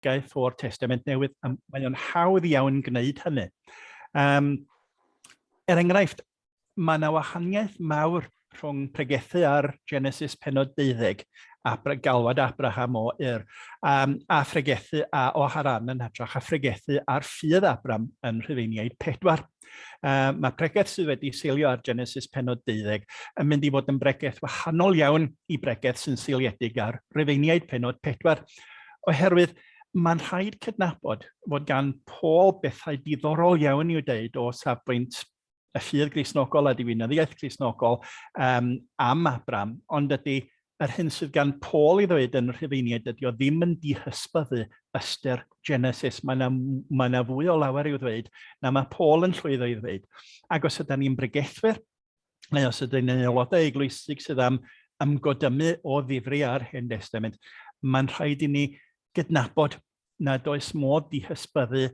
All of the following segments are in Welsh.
Gaeth o'r Testament Newydd, a mae o'n hawdd iawn gwneud hynny. Um, er enghraifft, mae yna wahaniaeth mawr rhwng pregethu ar Genesis penod 12, a galwad Abraham o Ur, um, a phregethu a, o Haran yn hytrach, a phregethu ar ffydd Abram yn Rhufeiniaid 4. Uh, mae pregeth sydd wedi seilio ar Genesis penod 12 yn mynd i fod yn bregeth wahanol iawn i bregeth sy'n seiliedig ar Rufeiniaid penod 4, oherwydd mae'n rhaid cydnabod fod gan Paul bethau diddorol iawn i'w deud o safbwynt y ffydd Gristnogol a diwinyddiaeth Gristnogol um, am Abram, ond ydy yr hyn sydd gan Paul i ddweud yn y Rhufeiniaid ydy o ddim yn dihysbyddu ystyr Genesis. Mae yna, mae yna fwy o lawer i'w ddweud na mae Paul yn llwyddo i ddweud. Ac os ydyn ni'n bregethwyr, neu os ydyn ni'n aelodau eglwysig sydd am ymgodymu o ddifri ar Hen Destament, mae'n rhaid i ni gydnabod nad oes modd dihysbyddu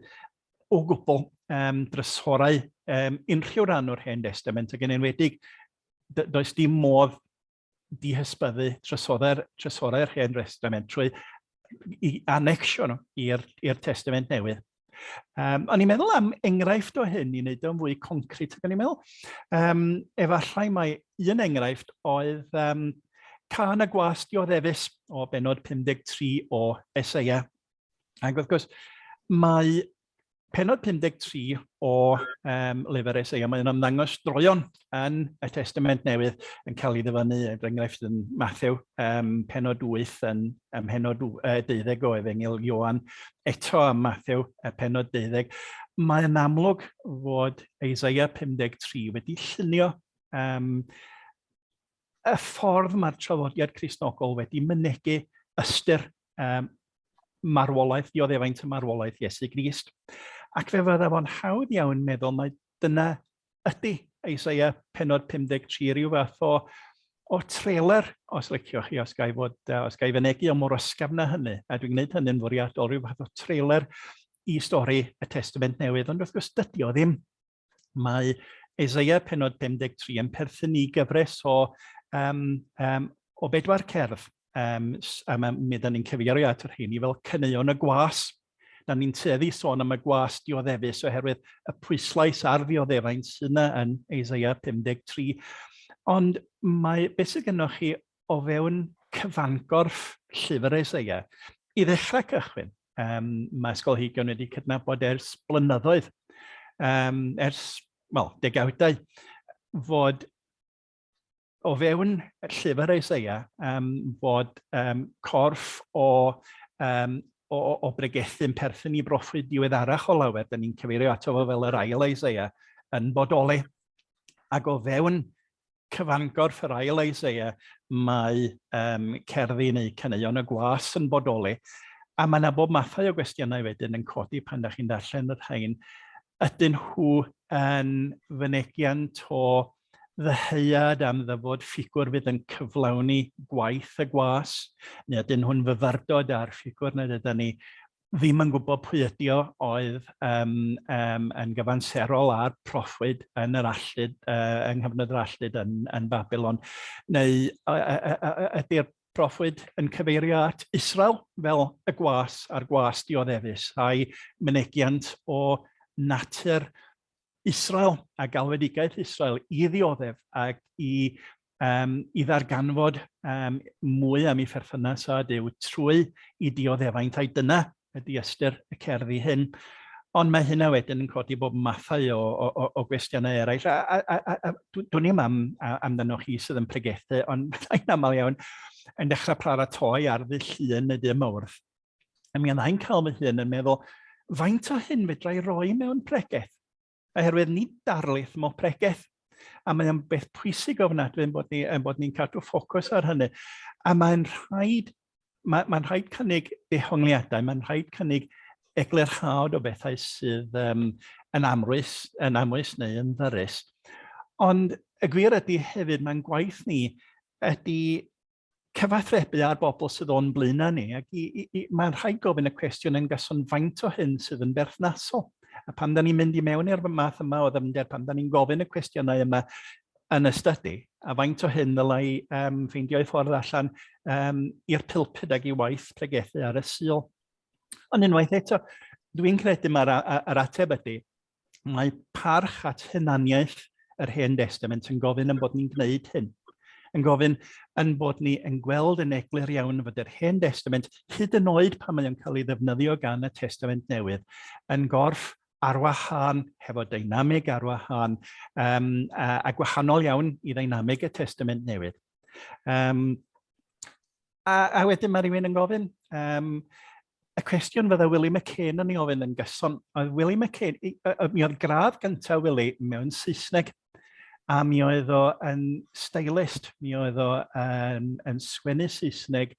o gwbl um, drysorau um, unrhyw ran o'r Hen Destament, ac yn enwedig, does dim modd dihysbyddu trysorau'r trysorau'r Hen Destament trwy i anecsio nhw i'r Testament Newydd. Um, o'n i'n meddwl am enghraifft o hyn i wneud o'n fwy concret, ac o'n i'n meddwl, um, efallai mai un enghraifft oedd um, Cân y Gwas Dioddefus o benod 53 o Eseia. Ac wrth gwrs, mae penod 53 o um, lyfr Eseia, mae'n ymddangos droeon yn y Testament Newydd yn cael ei ddyfynnu, er enghraifft yn Matthew, um, penod 8 yn ym mhenod uh, 12 o Efengyl Ioan, eto am Matthew, y penod 12. Mae'n amlwg fod Isaiah 53 wedi llunio um, y ffordd mae'r traddodiad Cristnogol wedi mynegu ystyr um, marwolaeth, dioddefaint y marwolaeth Iesu Grist. Ac fe fydda fo'n hawdd iawn meddwl mai dyna ydy Isaiah penod 53, rhyw fath o, o trailer, os liciwch chi, os gai, fod, os gai fynegi o mor ysgafn na hynny, a dwi'n gwneud hynny'n fwriadol, rhyw fath o trailer i stori y Testament Newydd, ond wrth gwrs dydy o ddim. Mae Isaiah penod 53 yn perthyn i gyfres o, um, um, o bedwar cerdd, um, a mae, mi da ni'n cyfeirio at y rheini fel caneuon y gwas. Da ni'n tueddu sôn am y gwas dioddefus oherwydd y pwyslais ar ddioddefaint sydd yna yn Isaiah 53. Ond mae beth sydd gennych chi o fewn cyfangorff llyfr Isaiah i ddechrau cychwyn, Um, mae ysgolheigion wedi cydnabod ers blynyddoedd, um, ers, wel, degawdau, fod o fewn llyfr Isaiah um, fod um, corff o, um, o, o bregethu'n perthyn i broffwyd diweddarach o lawer, da ni'n cyfeirio ato fo fel yr ail Isaiah, yn bodoli. Ac o fewn cyfangorff yr ail Isaiah mae um, cerddi neu caneuon y gwas yn bodoli, a mae yna bob mathau o gwestiynau wedyn yn codi pan da chi'n darllen y rhain. Ydyn nhw yn fynegiant o ddyheuad am ddyfod ffigwr fydd yn cyflawni gwaith y gwas, neu ydyn nhw'n fyfyrdod ar ffigwr nad ydyn ni ddim yn gwybod pwy ydi o, oedd um, um, yn gyfanserol a'r proffwyd yn yr alltud, uh, yng nghyfnod yr alltud yn, yn Babylon, neu ydy'r proffwyd yn cyfeirio at Israel fel y gwas a'r gwas dioddefus, a'i mynegiant o natur Israel a galwedigaeth Israel i ddioddef ac i, um, i ddarganfod um, mwy am ei pherthynas â Duw trwy i dioddefaint, a'i dyna ydy ystyr y cerddi hyn. Ond mae hynna wedyn yn codi bob mathau o, o, o, o gwestiynau eraill. A, a, a, a, a dwn i'm am, amdanoch chi sydd yn pregethu, ond byddai'n aml iawn yn dechrau paratoi ar ddydd Llun neu dydd Mawrth. A mi yna i'n cael fy hun yn meddwl, faint o hyn fedra i roi mewn pregeth? Oherwydd nid darlith mo pregeth. A mae o'n beth pwysig ofnadwy yn bod ni, yn bod ni'n cadw ffocws ar hynny. A mae'n rhaid, mae, mae'n rhaid cynnig dehongliadau, mae'n rhaid cynnig eglurhad o bethau sydd um, yn amrwys, yn amwys neu yn ddyrus. Ond y gwir ydy hefyd, mae'n gwaith ni ydy cyfathrebu â'r bobl sydd o'n blaenau ni, ac i, i, i, mae'n rhaid gofyn y cwestiwn yn gyson faint o hyn sydd yn berthnasol. A pan da ni'n mynd i mewn i'r math yma o ddyfnder, pan da ni'n gofyn y cwestiynau yma yn y study, a faint o hyn ddylai um, ffeindio ei ffordd allan um, i'r pulpud ac i waith pregethu ar y Sul. Ond unwaith eto, dwi'n credu mae'r yr ateb ydy, mae parch at hunaniaeth yr Hen Destament yn gofyn yn bod ni'n gwneud hyn. Yn gofyn yn bod ni yn gweld yn eglur iawn fod yr Hen Destament, hyd yn oed pan mae o'n cael ei ddefnyddio gan y Testament Newydd, yn gorff ar wahân, hefo deinamig ar wahân, um, a, a gwahanol iawn i ddeinamig y Testament Newydd. Um, a, a wedyn mae rhywun yn gofyn, um, y cwestiwn fydda Willie McCain yn ei ofyn yn gyson, oedd Willie McCain, mi oedd gradd gyntaf Willie mewn Saesneg, a mi oedd o yn stylist, mi oedd o yn, yn sgwennu Saesneg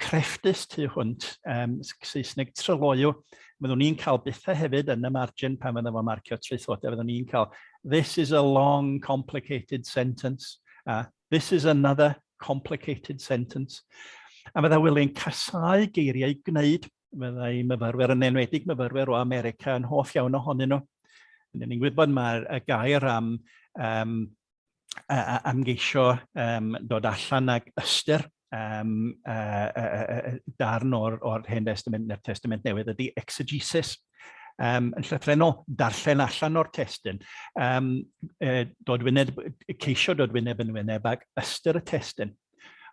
crefftus tu hwnt, um, Saesneg tryloyw. Fyddwn ni'n cael bethau hefyd yn y margin pan fydda fo'n marcio traethodau, fyddwn ni'n cael this is a long, complicated sentence, uh, this is another complicated sentence. A fydda Willie'n casáu geiriau gwneud, fyddai myfyrwyr yn enwedig myfyrwyr o America yn hoff iawn ohonyn nhw. Yn ni'n gwybod mae'r gair am, um, am geisio um, dod allan ag ystyr um, uh, uh, uh, darn o'r, or Hen Testament neu'r Testament Newydd ydy exegesis. Um, yn llythrenol, darllen allan o'r testun, um, dod wyneb, ceisio dod wyneb yn wyneb ag ystyr y testun.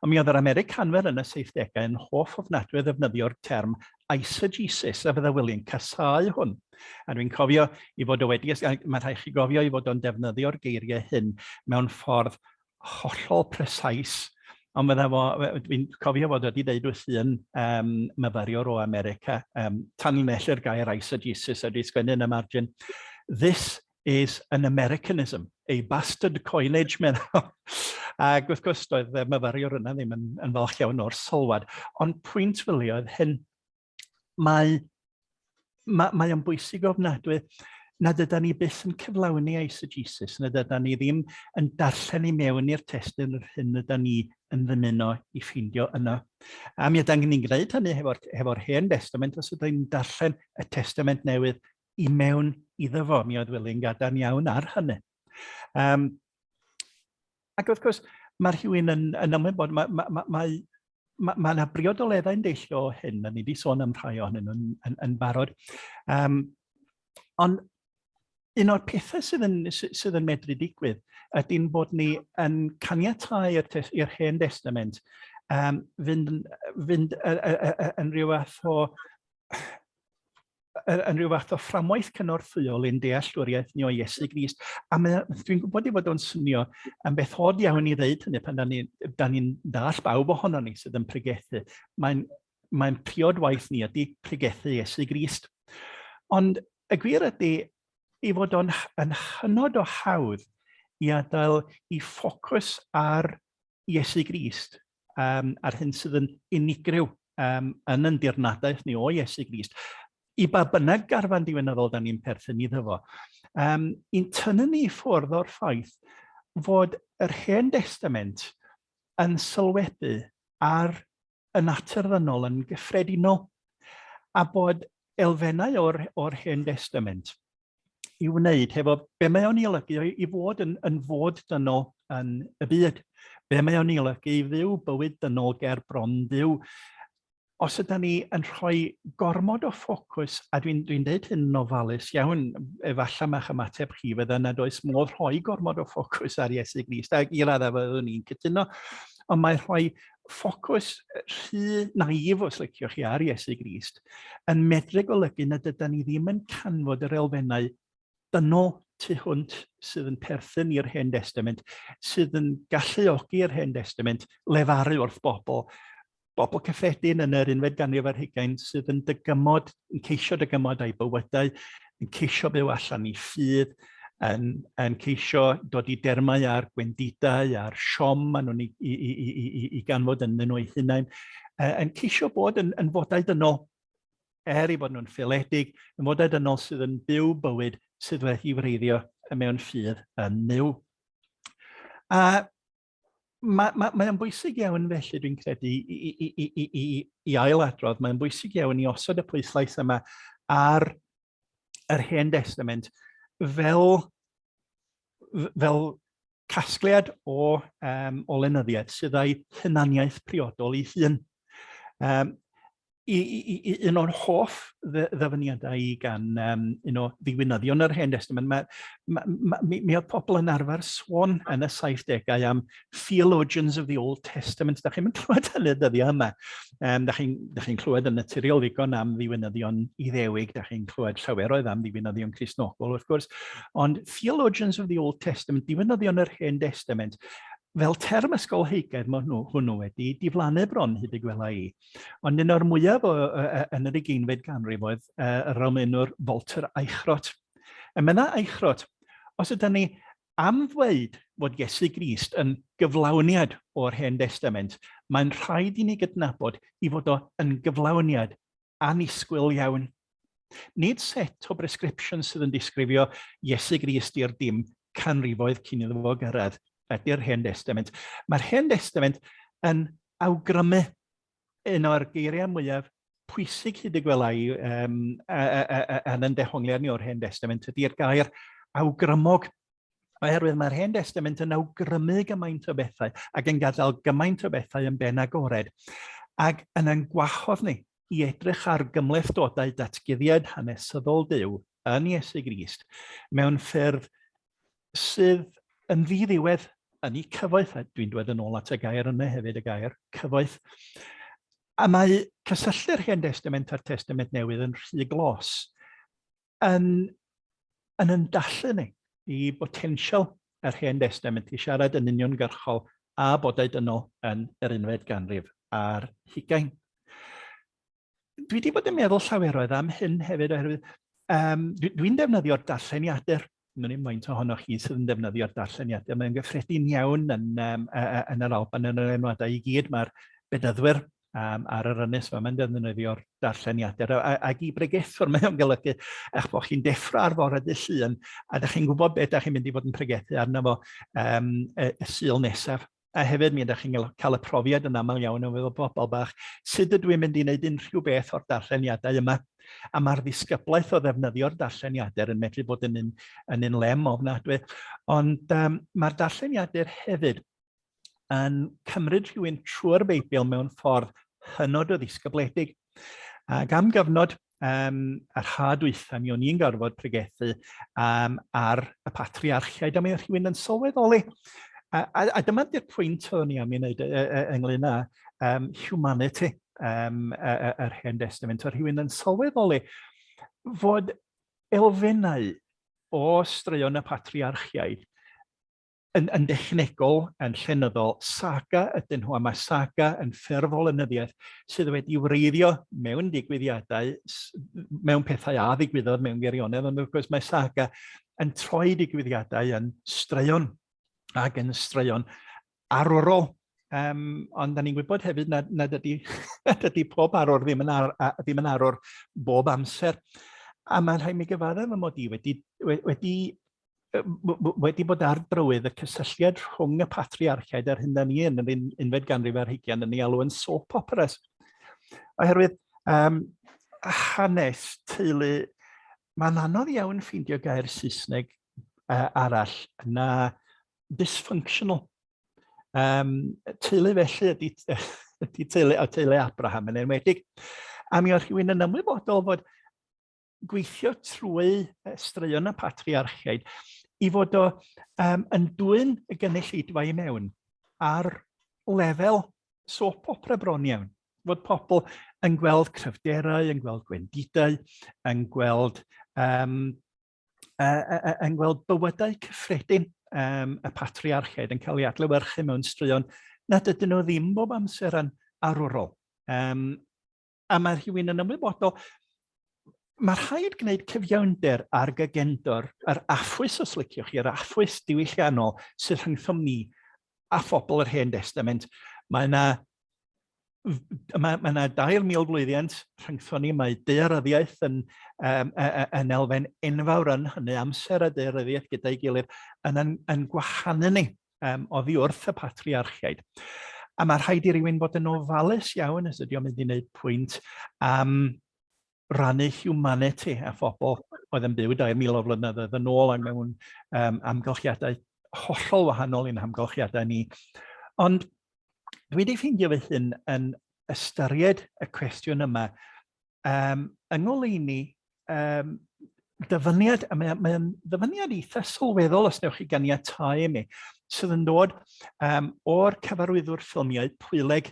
Ond mi oedd yr Americanwyr yn y 70au yn hoff ofnadwy o ddefnyddio'r term eisegesis, a fydda William casáu hwn. A dwi'n cofio i fod o wedi, mae rhaid chi gofio i fod o'n defnyddio'r geiriau hyn mewn ffordd hollol precise, ond fydda fo, dwi'n cofio fod wedi dweud wrth un um, myfyriwr o America, um, tanlinellu'r gair eisegesis a wedi sgwennu yn y margin, this is an Americanism, a bastard coinage, meddwl. Ac wrth gwrs, doedd y myfyriwr yna ddim yn, yn falch iawn o'r sylwad. Ond pwynt Wili oedd hyn, mae, mae, mae o'n bwysig ofnadwy nad yda ni byth yn cyflawni eisegesis, nad yda ni ddim yn darllen i mewn i'r testun yr hyn yda ni yn ddymuno i ffeindio yno. A mi yda ni'n gwneud hynny hefo'r hefo Hen Testament os ydyn ni'n darllen y Testament Newydd i mewn iddo fo. Mi oedd Wili'n gadarn iawn ar hynny. Um, ac wrth gwrs, mae rhywun yn, yn ymwybod, mae, mae, mae, mae mae ma yna briodoleddau'n deillio o hyn, a ni wedi sôn am rhai ohonyn nhw'n yn, yn barod. Um, ond un o'r pethau sydd yn, sydd yn medru digwydd ydy'n bod ni yn caniatáu i'r Hen Testament um, fynd, fynd yn rhyw fath o yn rhyw fath o fframwaith cynorthwyol i'n dealltwriaeth ni o Iesu Grist. A dwi'n gwybod ei fod o'n swnio yn beth od iawn i ddeud hynny pan da ni'n ni dall bawb ohono ni sydd yn pregethu. Mae'n mae priod waith ni ydy pregethu Iesu Grist. Ond y gwir ydy ei fod o'n yn hynod o hawdd i adael i ffocws ar Iesu Grist, um, a'r hyn sydd yn unigryw um, yn yn dirnadaeth ni o Iesu Grist, i ba bynnag garfan diwinyddol da ni'n perthyn iddo fo, um, i'n tynnu ni i ffwrdd o'r ffaith fod yr Hen Destament yn sylwebu ar y natur ddynol yn gyffredinol, a bod elfennau o'r, or Hen Destament i wneud hefo be mae o'n ei olygu i fod yn, yn fod dynol yn y byd. Be mae o'n ei olygu i fyw bywyd dynol ger bron Duw. Os ydyn ni yn rhoi gormod o ffocws, a dwi'n dwi dweud hyn yn ofalus iawn, efallai mae'ch ymateb chi fydda nad oes modd rhoi gormod o ffocws ar Iesu Grist, ac i raddau fyddwn ni'n cytuno, ond mae rhoi ffocws rhy naif, os liciwch chi, ar Iesu Grist, yn medru golygu nad ydy ni ddim yn canfod yr elfennau dynol tu hwnt sydd yn perthyn i'r Hen Destament, sydd yn galluogi'r Hen Destament lefaru wrth bobl, bobl cyffredin yn yr unfed ganrif ar hugain sydd yn dygymod, yn ceisio dygymod â'i bywydau, yn ceisio byw allan i ffydd, yn, yn ceisio dod i dermau â'r gwendidau a'r siom maen nhw'n i, i, i, i, i, i ganfod yn nhw eu hunain, yn ceisio bod yn, yn fodau dynol, er i bod nhw'n ffaeledig, yn fodau dynol sydd yn byw bywyd sydd wedi wreiddio mewn ffydd yn Nuw. A mae, mae, mae o'n bwysig iawn felly, dwi'n credu, i, i, i, i, i, i ailadrodd, mae'n bwysig iawn i osod y pwyslais yma ar yr Hen Destament fel, fel casgliad o, um, o lenyddiaeth sydd â'i hunaniaeth priodol ei hun. Um, I, i, i, un o'n hoff ddyfyniadau i gan un o ddiwinyddion yr Hen Testament, mae, ma, ma, mi, mi oedd pobl yn arfer sôn yn y 70au am theologians of the Old Testament. Da chi'n clywed hynny dyddiau yma. Da chi'n chi clywed yn naturiol ddigon am ddiwinyddion Iddewig, da chi'n clywed llaweroedd am ddiwinyddion Cristnogol, wrth gwrs. Ond theologians of the Old Testament, diwinyddion yr Hen Testament, fel term ysgolheigaidd mae nhw, hwnnw wedi diflannu bron hyd y gwela i. Ond un o'r mwyaf o, yn yr ugeinfed ganrif oedd yr Almaenwr Walter Eichrodt. A medda Eichrodt, os ydyn ni am ddweud fod Iesu Grist yn gyflawniad o'r Hen Destament, mae'n rhaid i ni gydnabod i fod o yn gyflawniad annisgwyl iawn. Nid set o bresgripsiwn sydd yn disgrifio Iesu Grist i'r dim canrifoedd cyn iddo fo gyrraedd ydy'r Hen Destament. Mae'r Hen Destament yn awgrymu un o'r geiriau mwyaf pwysig hyd y gwela i um, yn yn dehongliad ni o'r Hen Destament ydy'r gair awgrymog. Oherwydd mae'r Hen Destament yn awgrymu gymaint o bethau ac yn gadael gymaint o bethau yn ben agored ac yn yn gwahodd ni i edrych ar gymhlethdodau datguddiad hanesyddol Duw yn Iesu Grist mewn ffyrdd sydd yn ddiddiwedd yn eu cyfoeth, a dwi'n dweud yn ôl at y gair yna hefyd, y gair cyfoeth. A mae cysylltu'r Hen Destament a'r Testament Newydd yn rhy glos, yn, yn yndallu ni i botensial yr Hen Destament i siarad yn uniongyrchol a bodau dynol yn yr unfed ganrif ar hugain. Dwi wedi bod yn meddwl llaweroedd am hyn hefyd, oherwydd dwi'n dwi defnyddio'r darlleniadur. Dwi'n i'n faint ohonoch chi sydd yn defnyddio'r darlleniadur. Mae'n gyffredin iawn yn, um, yn yr Alban, yn yr enwadau i gyd. Mae'r bedyddwyr ar yr ynys fa, mae'n defnyddio'r darlleniadur. Ac i bregethwr mae o'n golygu eich bod chi'n deffro ar fore dy llun a ydych chi'n gwybod beth ydych chi'n mynd i fod yn pregethu arno fo y, y Sul nesaf. A hefyd, mi ydych chi'n cael y profiad yn aml iawn o feddwl bobl bach, sut ydw i'n mynd i wneud unrhyw beth o'r darlleniadau yma? A mae'r ddisgyblaeth o ddefnyddio'r darlleniadur yn medru bod yn un, yn un lem ofnadwy. Ond mae'r darlleniadur hefyd yn cymryd rhywun trwy'r Beibl mewn ffordd hynod o ddisgybledig. Ac am gyfnod yr ha dwytha, mi o'n i'n gorfod pregethu ar y patriarchiaid, a mi oedd rhywun yn sylweddoli. A, a, a dyma di'r pwynt oeddwn i am ei wneud ynglyn â humanity yr Hen Testament. Oedd rhywun yn sylweddoli fod elfennau o straeon y patriarchiaid yn, yn dechnegol, yn llenyddol, saga ydyn nhw, a mae saga yn ffurf o lenyddiaeth sydd wedi wreiddio mewn digwyddiadau, mewn pethau a ddigwyddodd mewn gwirionedd, ond wrth gwrs mae saga yn troi digwyddiadau yn straeon, ac yn straeon arwrol. Ond da ni'n gwybod hefyd nad, nad, ydy, nad ydy pob arwr ddim yn, ar, a, ddim yn arwr bob amser. A mae'n rhaid mi gyfaddef fy mod i wedi, wedi wedi bod ar drywydd y cysylltiad rhwng y patriarchiaid a'r hyn da ni yn yr unfed ganrif ar hugain yn ei alw yn soap operas. Oherwydd hanes teulu, mae'n anodd iawn ffeindio gair Saesneg arall na dysfunctional. Teulu felly ydy, ydy teulu, a teulu Abraham yn enwedig. A mi oedd rhywun yn ymwybodol fod gweithio trwy straeon y patriarchiaid i fod o yn dwyn y gynulleidfa i mewn ar lefel soap opera bron iawn. Fod pobl yn gweld cryfderau, yn gweld gwendidau, yn gweld, um, yn gweld bywydau cyffredin y patriarchiaid yn cael ei adlewyrchu mewn straeon nad ydyn nhw ddim bob amser yn arwrol. A mae rhywun yn ymwybodol, mae rhaid gwneud cyfiawnder ar gygendor, yr affwys os liciwch chi, yr affwys diwylliannol sydd rhyngthom ni a phobl yr Hen Destament. Mae yna mae, mae yna 2,000 blwyddiant rhyngthon ni, mae daearyddiaeth yn, yn elfen enfawr yn hynny, amser a daearyddiaeth gyda'i gilydd yn, yn, yn gwahanu ni oddi wrth y patriarchiaid. A mae rhaid i rywun fod yn ofalus iawn os ydy o'n mynd i wneud pwynt am rannu humanity a phobl oedd yn byw 2,000 o flynyddoedd yn ôl ac mewn amgylchiadau hollol wahanol i'n hamgylchiadau ni. Ond dwi wedi ffeindio fy hun yn, ystyried y cwestiwn yma yng ngoleuni dyfyniad, a mae'n mae ddyfyniad eitha sylweddol os newch chi ganiatáu i mi, sydd yn dod o'r cyfarwyddwr ffilmiau Pwyleg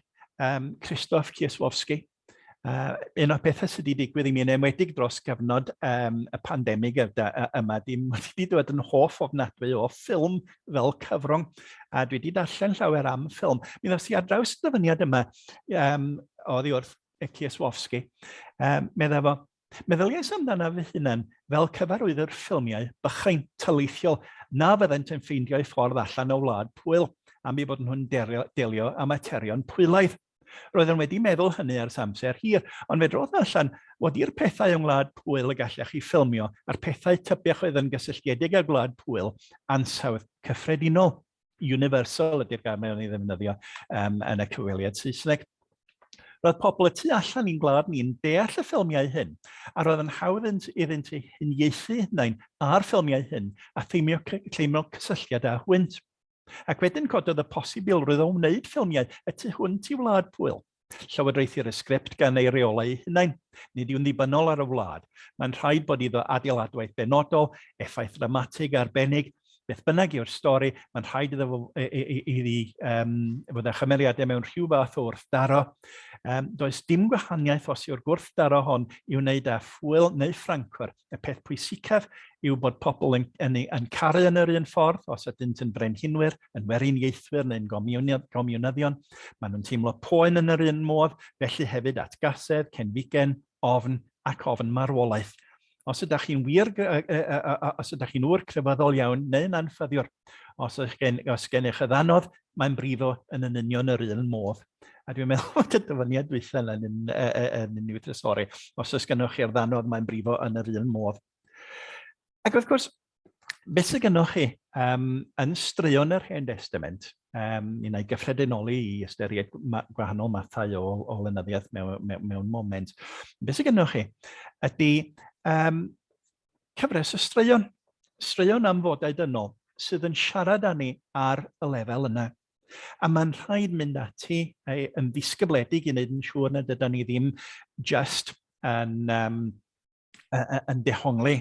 Krzysztof Kieślowski. Un o'r pethau sydd wedi digwydd i mi yn enwedig dros gyfnod y pandemig yma, di wedi dod yn hoff ofnadwy o ffilm fel cyfrwng, a dwi wedi darllen llawer am ffilm. Mi ddos i ar draws y dyfyniad yma oddi wrth Kieślowski. Medda fo, Meddyliais amdana fy hunan fel cyfarwyddwr ffilmiau bychain taleithiol na fyddent yn ffeindio'u ffordd allan o wlad Pwyl am eu bod nhw'n delio â materion Pwylaidd. Roeddwn wedi meddwl hynny ers amser hir, ond fe drodd allan fod i'r pethau yng Ngwlad Pwyl y gallech chi ffilmio a'r pethau tybiech oedd yn gysylltiedig â Gwlad Pwyl ansawdd cyffredinol. Universal ydy'r gair mae o'n ei ddefnyddio yn y cyfweliad Saesneg. Roedd pobl y tu allan i'n gwlad ni'n deall y ffilmiau hyn, a roedd yn hawdd iddynt eu huniaethu hunain â'r ffilmiau hyn a theimlo, teimlo cysylltiad â hwynt. Ac wedyn cododd y posibilrwydd o wneud ffilmiau y tu hwnt i wlad Pwyl. Llywodraethir y sgript gan ei reolau ei hunain. Nid yw'n ddibynnol ar y wlad. Mae'n rhaid bod iddo adeiladwaith benodol, effaith ddramatig arbennig. Beth bynnag yw'r stori, mae'n rhaid iddo fo, iddi fod â chymeriadau mewn rhyw fath o wrthdaro. Does dim gwahaniaeth os yw'r gwrthdaro hon i'w wneud â Phwyl neu Ffrancwr. Y peth pwysicaf yw bod pobl yn, yn, yn caru yn yr un ffordd, os ydynt yn frenhinwyr, yn weriniaethwyr neu'n gomiwnyddion. Maen nhw'n teimlo poen yn yr un modd, felly hefyd atgasedd, cenfigen, ofn ac ofn marwolaeth. Os ydych chi'n wir, os ydych chi'n ŵr crefyddol iawn neu'n anffyddiwr, os, gen, os gennych y ddanodd, mae'n brifo yn yn union yr un modd. A dwi'n meddwl bod y dyfyniad dwytha yna yn un, yn un i'w trysori. Os oes gennych chi'r ddanodd, mae'n brifo yn yr un modd. Ac wrth gwrs, beth sydd gennych chi yn straeon yr Hen Destament, mi wna i gyffredinoli i ystyried ma gwahanol mathau o lenyddiaeth mewn moment. Beth sydd gennych chi ydy cyfres o straeon, straeon am fodau dynol sydd yn siarad â ni ar y lefel yna. A mae'n rhaid mynd ati yn ddisgybledig i wneud yn siŵr nad ydyn ni ddim just yn, yn dehongli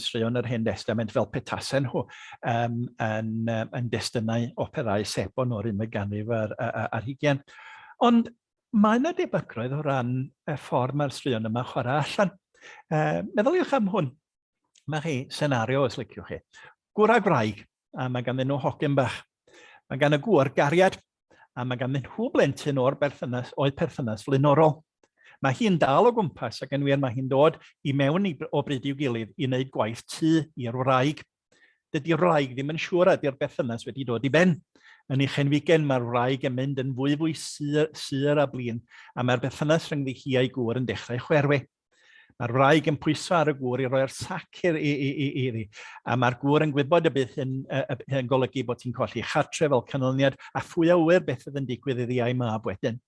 straeon yr Hen Destament fel petasen nhw yn destunau operau sebon o'r unfed ganrif ar hugain. Ond mae yna debygrwydd o ran y ffordd mae'r straeon yma chwarae allan. Meddyliwch am hwn. Mae chi senario, os liciwch chi. Gŵr a gwraig, a mae ganddyn nhw hogyn bach. Mae gan y gŵr gariad, a mae ganddyn nhw blentyn o'r berthynas, o'u perthynas flaenorol. Mae hi'n dal o gwmpas ac yn wir mae hi'n dod i mewn i, o bryd i'w gilydd i wneud gwaith tŷ i'r wraig. Dydy'r wraig ddim yn siŵr a ydy'r berthynas wedi dod i ben. Yn ei chenfigen mae'r wraig yn mynd yn fwyfwy sur, sur a blin, a mae'r berthynas rhyngddi hi a'i gŵr yn dechrau chwerwi. Mae'r wraig yn pwyso ar y gŵr i roi'r sac iddi, a mae'r gŵr yn gwybod y bydd hyn, hyn golygu bod hi'n colli chartre fel canlyniad, a phwy a ŵyr beth fydd yn digwydd iddi a'i mab wedyn.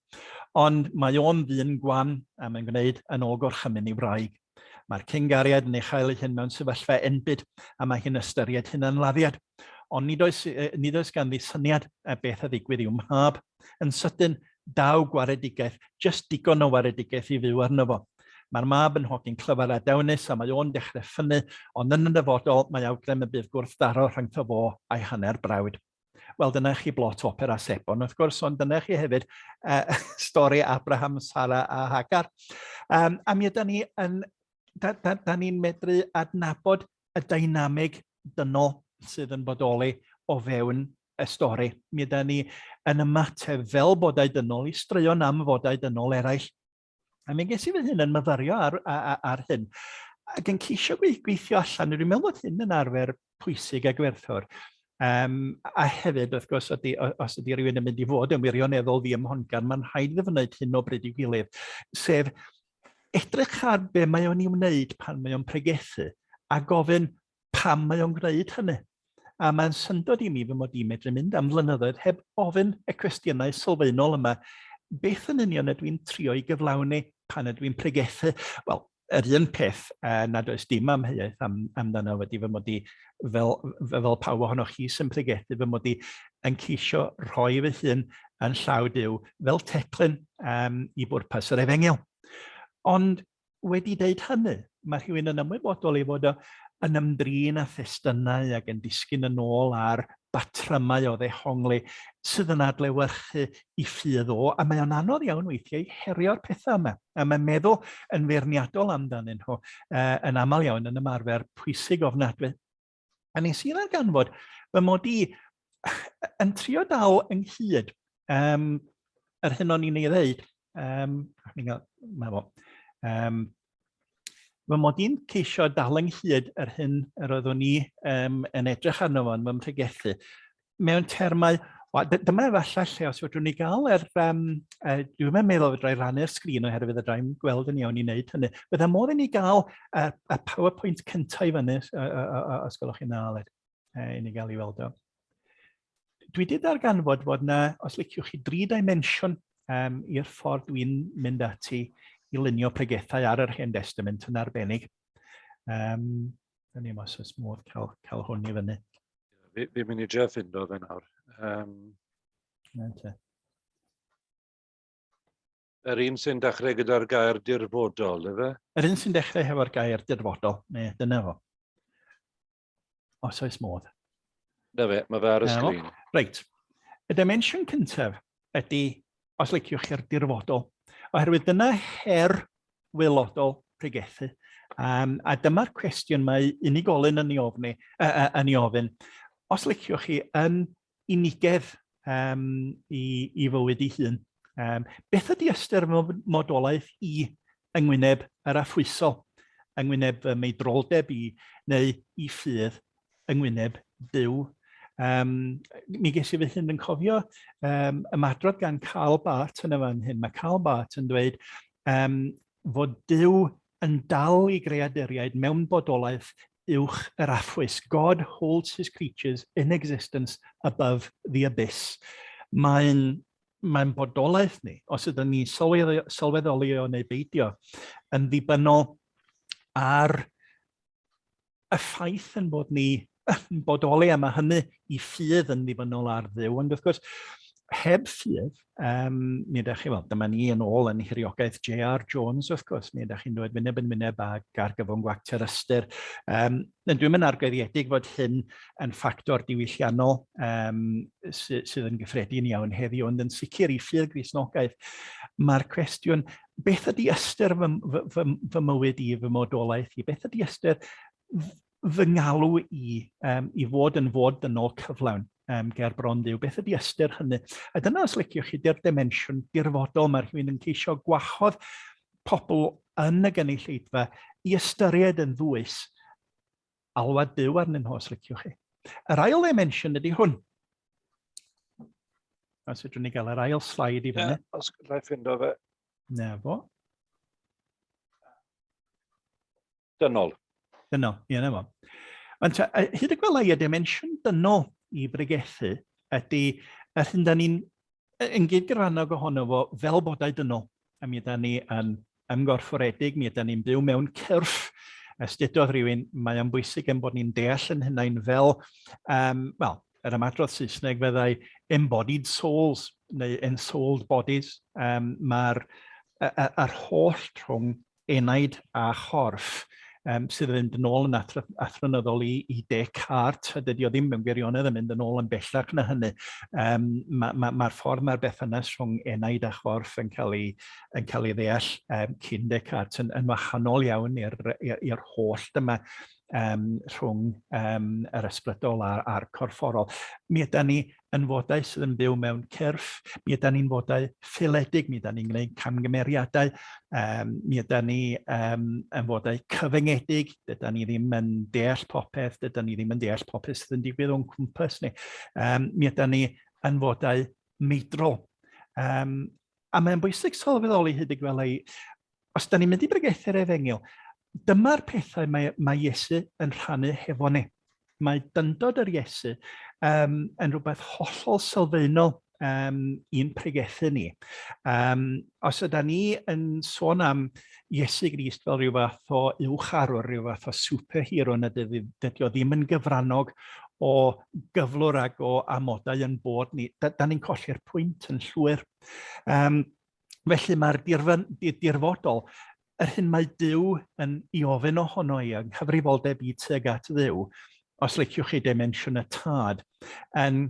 Ond mae o'n ddyn gwan, a mae'n gwneud yn ôl gorchymyn ei wraig. Mae'r cyn-gariad yn ei chael ei hun mewn sefyllfa enbyd, a mae hi'n ystyried hunanladdiad. Ond nid oes, nid oes ganddi syniad a beth a ddigwydd i'w mhab. Yn sydyn, daw gwaredigaeth, jyst digon o waredigaeth i fyw arno fo. Mae'r mab yn hogyn clyfar a dawnus a mae o'n dechrau ffynnu, ond yn y dyfodol mae awgrym y bydd gwrthdaro rhyngtho fo a'i hanner brawd. Wel, dyna chi blot opera sebon, wrth gwrs, ond dyna chi hefyd stori Abraham, Sara a Hagar. A mi ydy ni yn, da, da, da ni'n medru adnabod y dynamig dynol sydd yn bodoli o fewn y stori. Mi ydy ni yn ymateb fel bodau dynol i straeon am fodau dynol eraill. A mi ges i fy hun yn myfyrio ar hyn, ac yn ceisio gweithio allan, dwi'n meddwl bod hyn yn arfer pwysig a gwerthfawr. A hefyd, wrth gwrs, ydy, os ydy rhywun yn mynd i fod yn wirioneddol ddiymhongar, mae'n rhaid iddo wneud hyn o bryd i'w gilydd, sef edrych ar be mae o'n ei wneud pan mae o'n pregethu, a gofyn pam mae o'n gwneud hynny. A mae'n syndod i mi fy mod i'n medru mynd am flynyddoedd heb ofyn y cwestiynau sylfaenol yma. Beth yn union ydw i'n trio i gyflawni pan ydw i'n pregethu? Wel, Yr un peth nad oes dim amheuaeth am, amdano wedi fy mod i, fel, fel pawb ohonoch chi sy'n pregethu, fy mod i yn ceisio rhoi fy hun yn llaw Duw fel teclyn i bwrpas yr efengyl. Ond wedi deud hynny, mae rhywun yn ymwybodol ei fod o yn ymdrin â thestunau ac yn disgyn yn ôl ar batrymau o ddehongli sydd yn adlewyrchu i ffydd o, a mae o'n anodd iawn weithiau herio'r pethau yma. A mae meddwl yn feirniadol amdanyn nhw yn aml iawn yn ymarfer pwysig ofnadwy. A nes i ddarganfod fy mod i yn trio dal ynghyd yr hyn o'n i'n ei ddeud. Mae fo. Fy mod i'n ceisio dal ynghyd yr hyn yr oeddwn i yn edrych arno fo yn fy mhregethu mewn termau, wel, dyma efallai lle os fedrwn ni gael yr, dwi'n meddwl fedra i rannu'r sgrin oherwydd fedra i'm gweld yn iawn i wneud hynny. Bydde modd i ni gael y PowerPoint cyntaf i fyny, os gwelwch chi'n dda, Aled, i ni gael ei weld o. Dwi wedi darganfod fod yna, os liciwch chi, dri dimensiwn i'r ffordd dwi'n mynd ati i lunio pregethau ar yr Hen Destament yn arbennig. Dyna ni os oes modd cael hwn i fyny. Fi'n mynd i drio ffindo fe nawr. Na te. Yr un sy'n dechrau gyda'r gair dirfodol, efe? Yr un sy'n dechrau hefo'r gair dirfodol, ne, dyna fo. Os oes modd. Na fe, mae fe ar y sgrin. Reit. Y dimensiwn cyntaf ydy, os liciwch chi'r dirfodol, oherwydd dyna her waelodol pregethu. A dyma'r cwestiwn mae unigolyn yn ei, ofni, yn ei ofyn. Os liciwch chi yn unigedd i fywyd ei hun, beth ydy ystyr modolaeth i yng ngwyneb yr affwysol, yng ngwyneb fy meidroldeb i, neu i ffydd yng ngwyneb Duw? Mi ges i fy hun yn cofio ymadrodd gan Karl Barth yn y fan hyn. Mae Karl Barth yn dweud fod Duw yn dal i greaduriaid mewn bodolaeth uwch yr affwys. God holds his creatures in existence above the abyss. Mae'n mae'n bodolaeth ni, os ydym ni sylweddoli o neu beidio, yn ddibynnol ar y ffaith yn bod ni yn bodoli, a mae hynny i ffydd yn ddibynnol ar Dduw. Ond wrth gwrs, heb ffydd, mi ydych chi, wel, dyma ni yn ôl yn hiriogaeth J.R. Jones, wrth gwrs, mi ydych chi'n dod wyneb yn wyneb ag argyfwng gwacter ystyr. Dwi'n mynd argyhoeddedig fod hyn yn ffactor diwylliannol sydd yn gyffredin iawn heddiw, ond yn sicr i ffydd Gristnogaeth, mae'r cwestiwn, beth ydy ystyr fy, fy, fy, fy mywyd i, fy modolaeth i? Beth ydy ystyr fy ngalw i, i fod yn fod dynol cyflawn ger bron Dduw? Beth ydy ystyr hynny? A dyna, os liciwch chi, di'r dimensiwn dirfodol. Mae rhywun yn ceisio gwahodd pobl yn y gynulleidfa i ystyried yn ddwys alwad Duw arnyn nhw, os liciwch chi. Yr ail ddimensiwn ydy hwn. Os ydyn ni gael yr ail slaid i fyny. Yeah, os gallai ffindo fe. Na fo. Dynol. Dynol, ie, na fo. Ond hyd y gwela i, y dimensiwn dynol i bregethu ydy yr hyn da ni'n yn gyd-gyfrannog ohono fo fel bodau dynol, a mi ydan ni yn ymgorfforedig, mi ydan ni'n byw mewn cyrff. Astudodd rhywun, mae o'n bwysig ein bod ni'n deall yn hunain fel, wel, yr ymadrodd Saesneg fyddai embodied souls neu ensouled bodies. Mae'r yr holl rhwng enaid a chorff sydd yn mynd yn ôl yn athronyddol i Descartes, a dydy o ddim mewn gwirionedd yn mynd yn ôl yn bellach na hynny. Mae'r ma, ma ffordd mae'r berthynas rhwng enaid a chorff yn cael ei ddeall cyn Descartes yn wahanol iawn i'r holl dyma rhwng yr ysbrydol a'r corfforol. Mi ydy ni yn fodau sydd yn byw mewn cyrff, mi ydy ni'n fodau ffaeledig, mi ydy ni'n gwneud camgymeriadau, mi ydy ni yn fodau cyfyngedig, dydy ni ddim yn deall popeth, dydy ni ddim yn deall popeth sydd yn digwydd o'n cwmpas ni. Mi ydy ni yn fodau meidrol. A mae'n bwysig sylweddoli hyd y gwela i, os da ni'n mynd i bregethu'r efengyl, dyma'r pethau mae Iesu yn rhannu hefo ni. Mae dyndod yr Iesu yn rhywbeth hollol sylfaenol um, i'n pregethu ni. Um, os yda ni yn sôn am Iesu Grist fel rhyw fath o uwcharwr, rhyw fath o superhero na dydy, dydy o ddim yn gyfrannog o gyflwr ag o amodau yn bod ni, da, da ni'n colli'r pwynt yn llwyr. Um, felly mae'r dirfodol, yr hyn mae Duw yn i ofyn ohono i, yng nghyfrifoldeb i tuag at Dduw, os liciwch chi dimensiwn y tad, yn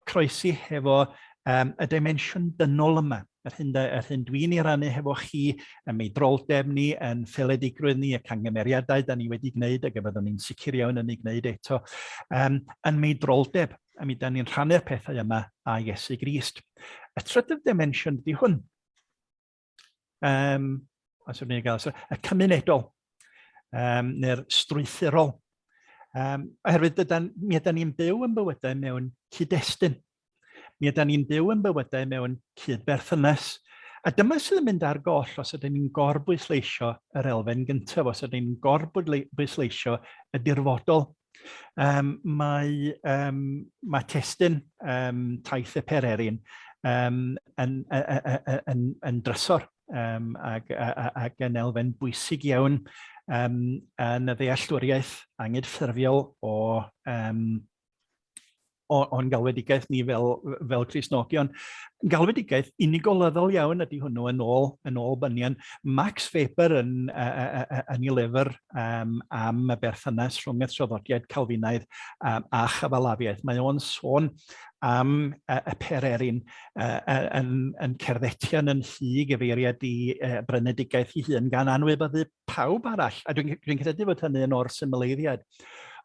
croesi hefo um, y dimensiwn dynol yma, yr hyn, yr hyn dwi'n ei rannu hefo chi, y meidroldeb ni, yn ffiledigrwydd ni, y cangymeriadau da ni wedi gwneud ac y byddwn ni'n sicr iawn yn ei gwneud eto, um, yn meidroldeb, a mi da ni'n rhannu'r pethau yma â Iesu Grist. Y trydydd dimensiwn ydy hwn. Um, os yw'n ni'n gael, so, y cymunedol, um, neu'r strwythurol. Um, oherwydd dydan, mi ydan ni'n byw yn bywydau mewn cyd-destun. Mi ydan ni'n byw yn bywydau mewn cyd-berthynas. A dyma sydd yn mynd ar goll os ydyn ni'n gorbwysleisio yr elfen gyntaf, os ydyn ni'n gorbwysleisio y dirfodol. Um, mae, um, mae testun um, Taith y Pererin um, yn, yn, yn, yn drysor um, ac, ac yn elfen bwysig iawn um, yn y ddealltwriaeth angydffurfiol o, um, o'n galwedigaeth ni fel, fel Cristnogion. Galwedigaeth unigolyddol iawn ydy hwnnw yn ôl, yn ôl Bunyan. Max Weber yn, yn ei lyfr um, am y berthynas rhwng y traddodiad Calfinaidd um, a chyfalafiaeth. Mae o'n sôn am y, y pererin uh, yn, yn cerddetian yn hy gyfeiriad i uh, brynedigaeth ei hun gan anwybyddu pawb arall. A dwi'n dwi credu fod hynny yn o'r symleiddiad.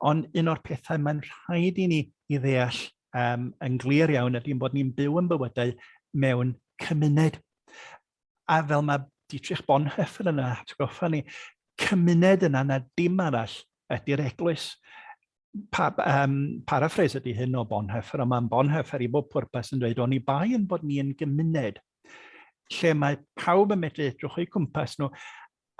Ond un o'r pethau mae'n rhaid i ni i ddeall um, yn glir iawn ydy bod ni'n byw yn bywydau mewn cymuned. A fel mae Dietrich Bonhoeffer yn atgoffa ni, cymuned yna na dim arall ydy'r eglwys. Pa, um, paraphrase ydy hyn o Bonhoeffer, ond mae'n Bonhoeffer i bob pwrpas yn dweud, oni bai yn bod ni yn gymuned lle mae pawb yn medru edrych o'u cwmpas nhw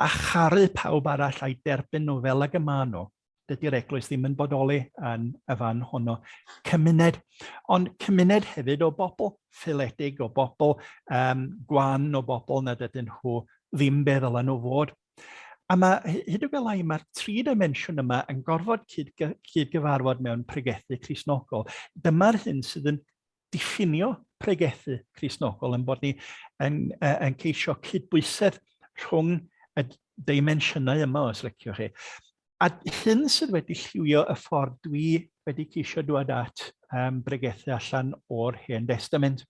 a charu pawb arall a'i derbyn nhw fel ag y maen nhw, dydy'r eglwys ddim yn bodoli yn y fan honno. Cymuned, ond cymuned hefyd o bobl ffiledig, o bobl um, gwan, o bobl nad ydyn nhw ddim be ddylen nhw fod. A mae, hyd y gwela i, mae'r tri dimensiwn yma yn gorfod cyd-gyfarfod mewn pregethu Cristnogol. Dyma'r hyn sydd yn diffinio pregethu Cristnogol yn bod ni yn, yn ceisio cydbwysedd rhwng y dimensiynau yma, os liciwch chi. A hyn sydd wedi lliwio y ffordd dwi wedi ceisio dŵad at um, bregethu allan o'r Hen Destament.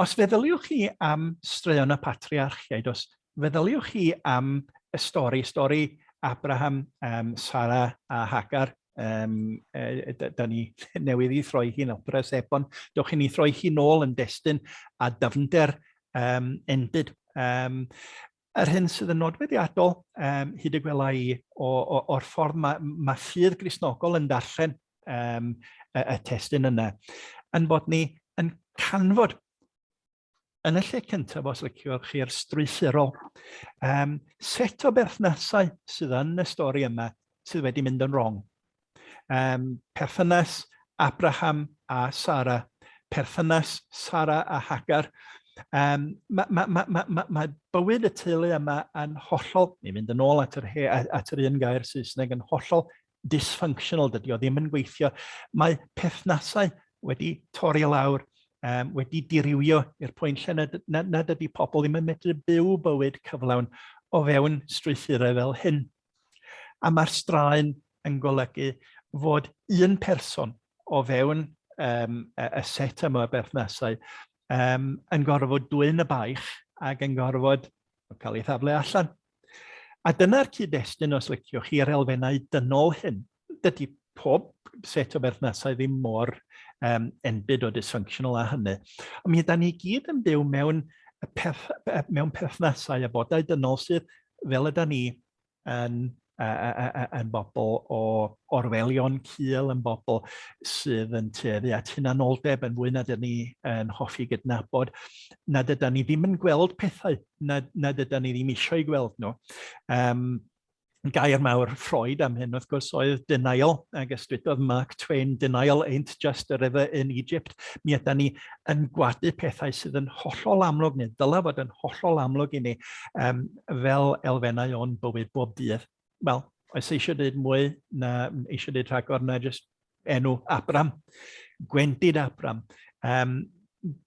Os feddyliwch chi am straeon y patriarchiaid, os feddyliwch chi am y stori, stori Abraham, um, Sara a Hagar, um, e, da, da ni newydd i throi hi'n opera sebon, dewch i ni throi hi nôl yn destun a dyfnder um, endid. Um, yr hyn sydd yn nodweddiadol um, hyd y gwela i o, o, o'r ffordd mae, mae ffydd Gristnogol yn darllen um, y, y testun yna, yn bod ni yn canfod yn y lle cyntaf, os liciwch chi'r strwythurol, um, set o berthnasau sydd yn y stori yma sydd wedi mynd yn wrong. Um, perthynas Abraham a Sara, perthynas Sara a Hagar. Um, mae ma, ma, ma, ma, ma bywyd y teulu yma yn hollol, ni'n mynd yn ôl at yr, he, at yr un gair Saesneg, yn hollol dysfunctional, dydy o ddim yn gweithio. Mae perthnasau wedi torri lawr, um, wedi dirywio i'r pwynt lle nad, nad, nad ydy pobl ddim yn medru byw bywyd cyflawn o fewn strwythurau fel hyn. A mae'r straen yn golygu fod un person o fewn um, y, y set yma o berthnasau um, yn gorfod dwyn y baich ac yn gorfod cael ei thaflu allan. A dyna'r cyd-destun, os liciwch chi, yr elfennau dynol hyn. Dydy pob set o berthnasau ddim mor um, enbyd o dysfunctional â hynny. Ond mi yda ni gyd yn byw mewn, perth, mewn perthnasau a bodau dynol sydd, fel yda ni, yn, yn bobl o orwelion cul, yn bobl sydd yn tueddu at hunanoldeb yn fwy nad ydyn ni yn hoffi gydnabod, nad ydyn ni ddim yn gweld pethau nad, nad ydyn ni ddim eisiau gweld nhw. Um, Gair mawr Freud am hyn, wrth gwrs, oedd denial, ac ysdwydodd Mark Twain, "Denial ain't just a river in Egypt." Mi ydy ni yn gwadu pethau sydd yn hollol amlwg, neu dylai fod yn hollol amlwg i ni, fel elfennau o'n bywyd bob dydd. Wel, oes eisiau dweud mwy na eisiau dweud rhagor na jyst enw Abram, gwendid Abram,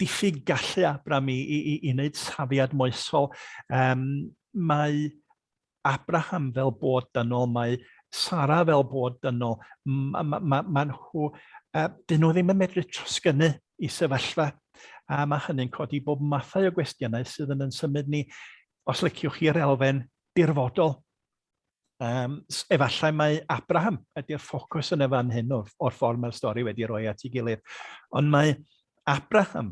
diffyg gallu Abram i wneud safiad moesol. Mae Abraham fel bod dynol, mae Sara fel bod dynol. Mae ma, ma, ma nhw, dyn nhw ddim yn medru trosgynnu i sefyllfa, a mae hynny'n codi bob mathau o gwestiynau sydd yn symud ni, os liciwch chi'r elfen dirfodol. Efallai mae Abraham ydy'r ffocws yn y fan hyn o'r ffordd mae'r stori wedi rhoi at ei gilydd. Ond mae Abraham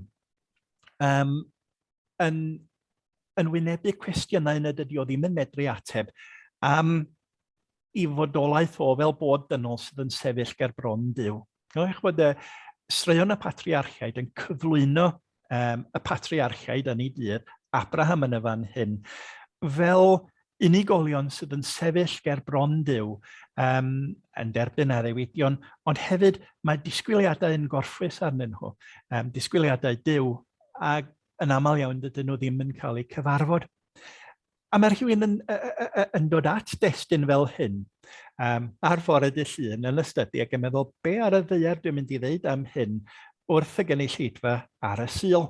yn wynebu cwestiynau nad ydy o ddim yn medru ateb am i fodolaeth o fel bod dynol sydd yn sefyll ger bron Duw. Cofiwch bod y straeon y patriarchiaid yn cyflwyno y patriarchiaid yn ei dydd, Abraham yn y fan hyn, fel unigolion sydd yn sefyll ger bron Duw, yn derbyn addewidion, ond hefyd mae disgwyliadau yn gorffwys arnyn nhw, disgwyliadau Duw, ac yn aml iawn dydyn nhw ddim yn cael eu cyfarfod. A mae rhywun yn dod at destun fel hyn ar fore dy llun yn y stydi ac yn meddwl, be ar y ddaear dwi'n mynd i ddeud am hyn wrth y gynulleidfa ar y Sul?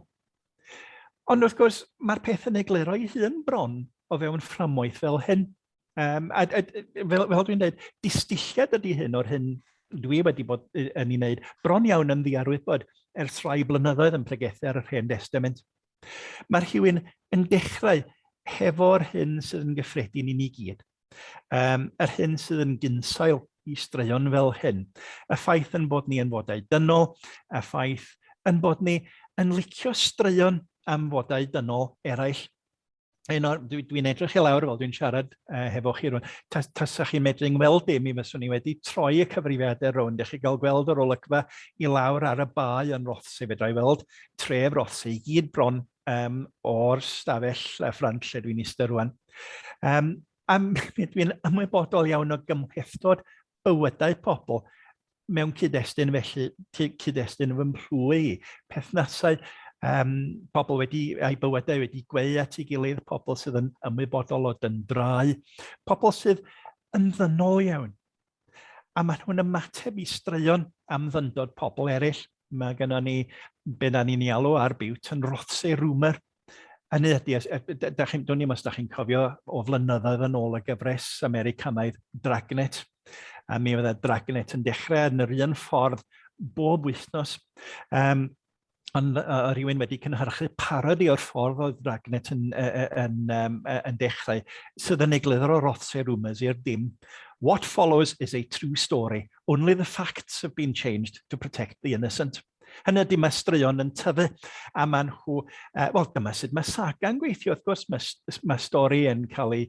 Ond wrth gwrs, mae'r peth yn egluro ei hun bron o fewn fframwaith fel hyn. A fel dwi'n dweud, distylliad ydy hyn o'r hyn dwi wedi bod yn ei wneud bron iawn yn ddiarwybod ers rhai blynyddoedd yn pregethu ar yr Hen Destament. Mae rhywun yn dechrau hefo'r hyn sydd yn gyffredin i ni gyd. Yr hyn sydd yn gynsail i straeon fel hyn. Y ffaith yn bod ni yn fodau dynol, y ffaith yn bod ni yn licio straeon am fodau dynol eraill. Un o'r, dwi edrych i lawr fel dwi'n siarad hefo chi rwan. Tasach chi'n medru ngweld i, mi fyswn i wedi troi y cyfrifiadur rownd i chi gael gweld yr olygfa i lawr ar y bae yn Rothesay. Fedra i weld tref Rothesay i gyd bron o'r stafell ffrant lle dwi'n eistedd rwan. A dwi'n ymwybodol iawn o gymhlethdod bywydau pobl mewn cyd-destun felly, cyd-destun fy mhlwy i, perthnasau, pobl wedi, a'i bywydau wedi gweu at ei gilydd, pobl sydd yn ymwybodol o dyndrau, pobl sydd yn ddynol iawn. A maen nhw'n ymateb i straeon am ddyndod pobl eraill. Mae gennym ni, be da ni'n ei alw ar Biwt, yn Rothsay Rumour. Hynny ydy, dwn i'm os da chi'n cofio o flynyddoedd yn ôl y gyfres Americanaidd Dragnet. A mi fydde Dragnet yn dechrau yn yr un ffordd bob wythnos. Ond rhywun wedi cynhyrchu parody o'r ffordd oedd Dragnet yn dechrau, sydd yn egluro Rothsay Rumours i'r dim. "What follows is a true story. Only the facts have been changed to protect the innocent." Hynny ydy, mae straeon yn tyfu, a maen nhw, wel, dyma sut mae saga'n gweithio, wrth gwrs, mae stori yn cael ei,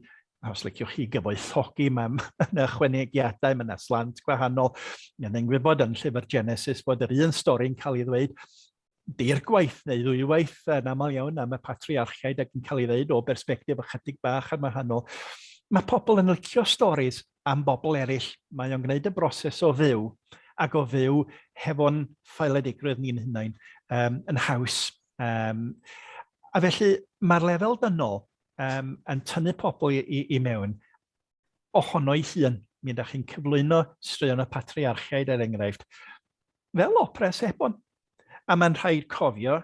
os liciwch chi, gyfoethogi, mae yna ychwanegiadau, mae yna slant gwahanol. Ni'n gwybod yn llyfr Genesis bod yr un stori'n cael ei ddweud deirgwaith neu ddwywaith yn aml iawn am y patriarchiaid ac yn cael ei ddeud o bersbectif ychydig bach yn wahanol. Mae pobl yn licio storis am bobl eraill. Mae o'n gwneud y broses o fyw ac o fyw hefo'n ffaeledigrwydd ni'n hunain yn haws. A felly mae'r lefel dynol yn tynnu pobl i mewn ohono'i hun. Mi ydych chi'n cyflwyno straeon y patriarchiaid, er enghraifft, fel opera sebon. A mae'n rhaid cofio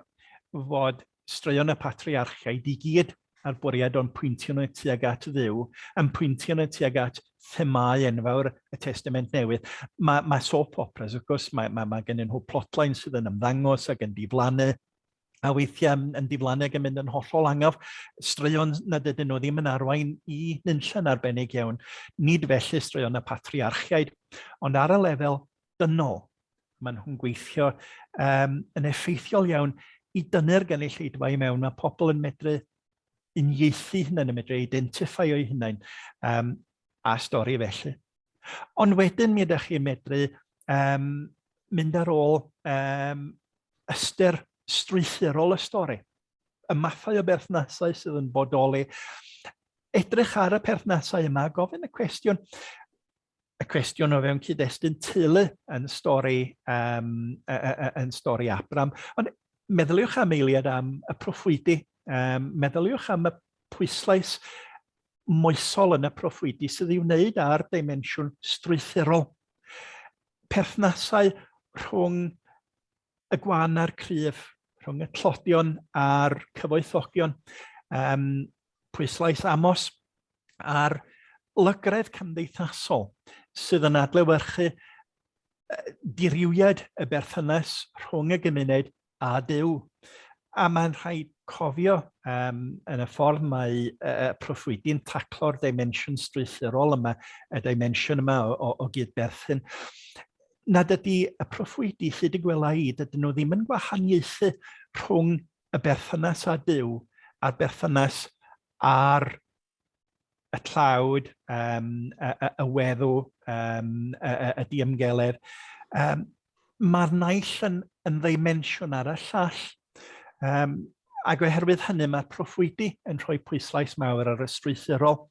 fod straeon y patriarchiaid i gyd a'r bwriad o'n pwyntio nhw tuag at Dduw, yn pwyntio nhw tuag at themâu enfawr y Testament Newydd. Mae soap operas, wrth gwrs, mae gennyn nhw plotline sydd yn ymddangos ac yn diflannu, a weithiau yn diflannu ac yn mynd yn hollol angof, straeon nad ydyn nhw ddim yn arwain i nunlla'n arbennig iawn. Nid felly straeon y patriarchiaid, ond ar y lefel dynol, maen nhw'n gweithio yn effeithiol iawn i dynnu'r gynulleidfa i mewn. Mae pobl yn medru uniaethu hunain, yn medru identify o'u hunain a stori felly. Ond wedyn mi ydych chi'n medru mynd ar ôl ystyr strwythurol y stori, y mathau o berthnasau sydd yn bodoli. edrych ar y perthnasau yma a gofyn y cwestiwn, y cwestiwn o fewn cyd-destun teulu yn stori, um, yn stori Abram. Ond meddyliwch am eiliad am y proffwydi, um, meddyliwch am y pwyslais moesol yn y proffwydi sydd i'w wneud â'r dimensiwn strwythurol. Perthnasau rhwng y gwan a'r cryf, rhwng y tlodion a'r cyfoethogion, um, pwyslais Amos a'r lygredd cymdeithasol sydd yn adlewyrchu dirywiad y berthynas rhwng y gymuned a Duw. A mae'n rhaid cofio um, yn y ffordd mae uh, proffwydi'n taclo'r dimensiwn strwythurol yma, y dimensiwn yma o, o, o gydberthyn, nad ydy y proffwydi hyd y gwela i, dydyn nhw ddim yn gwahaniaethu rhwng y berthynas â Duw a'r berthynas â'r y tlawd, um, y, y, y weddw, um, y, y, y diymgeledd. Um, Mae'r naill yn, yn ddimensiwn ar y llall. Um, ac oherwydd hynny mae'r proffwydi yn rhoi pwyslais mawr ar y strwythurol.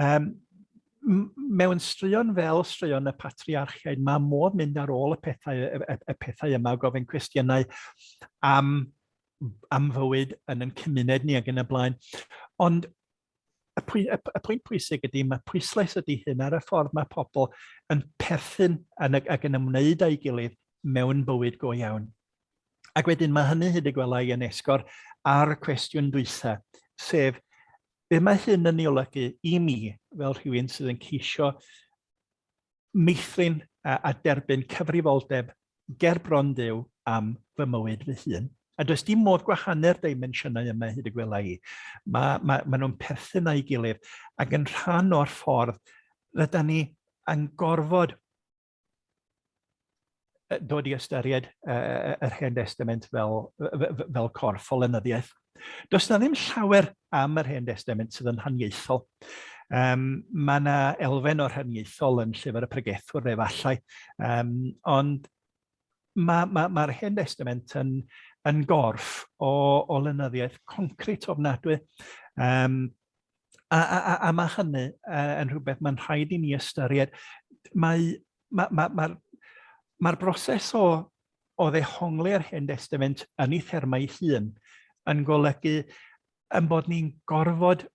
Um, mewn straeon fel straeon y patriarchiaid, mae modd mynd ar ôl y pethau, y, y, y pethau yma, gofyn cwestiynau am, am fywyd yn ein cymuned ni ac yn y blaen. Ond y, pwy, y, y pwynt pwysig ydy, mae pwyslais ydy hyn ar y ffordd mae pobl yn perthyn yn, ac yn ymwneud â'i gilydd mewn bywyd go iawn. Ac wedyn mae hynny hyd y gwela i yn esgor ar y cwestiwn dwytha, sef be mae hyn yn ei olygu i mi fel rhywun sydd yn ceisio meithrin a, a derbyn cyfrifoldeb ger bron Duw am fy mywyd fy hun. A does dim modd gwahanu'r dimensiynau yma hyd y gwela i. Mae, mae, mae nhw'n perthyn â'i gilydd ac yn rhan o'r ffordd rydyn ni yn gorfod dod i ystyried yr Hen Destament fel, fel corff o lenyddiaeth. Does na ddim llawer am yr Hen Destament sydd yn haniaethol. Um, mae yna elfen o'r haniaethol yn llyfr y pregethwr efallai, um, ond mae'r ma, ma, ma Hen Destament yn, yn gorff o, o lenyddiaeth concrit ofnadwy. Um, a, a, a, a mae hynny uh, yn rhywbeth mae'n rhaid i ni ystyried. Mae, mae'r ma, ma, ma, ma broses o, o ddehongli'r Hen Destament yn ei thermau hun yn golygu yn bod ni'n gorfod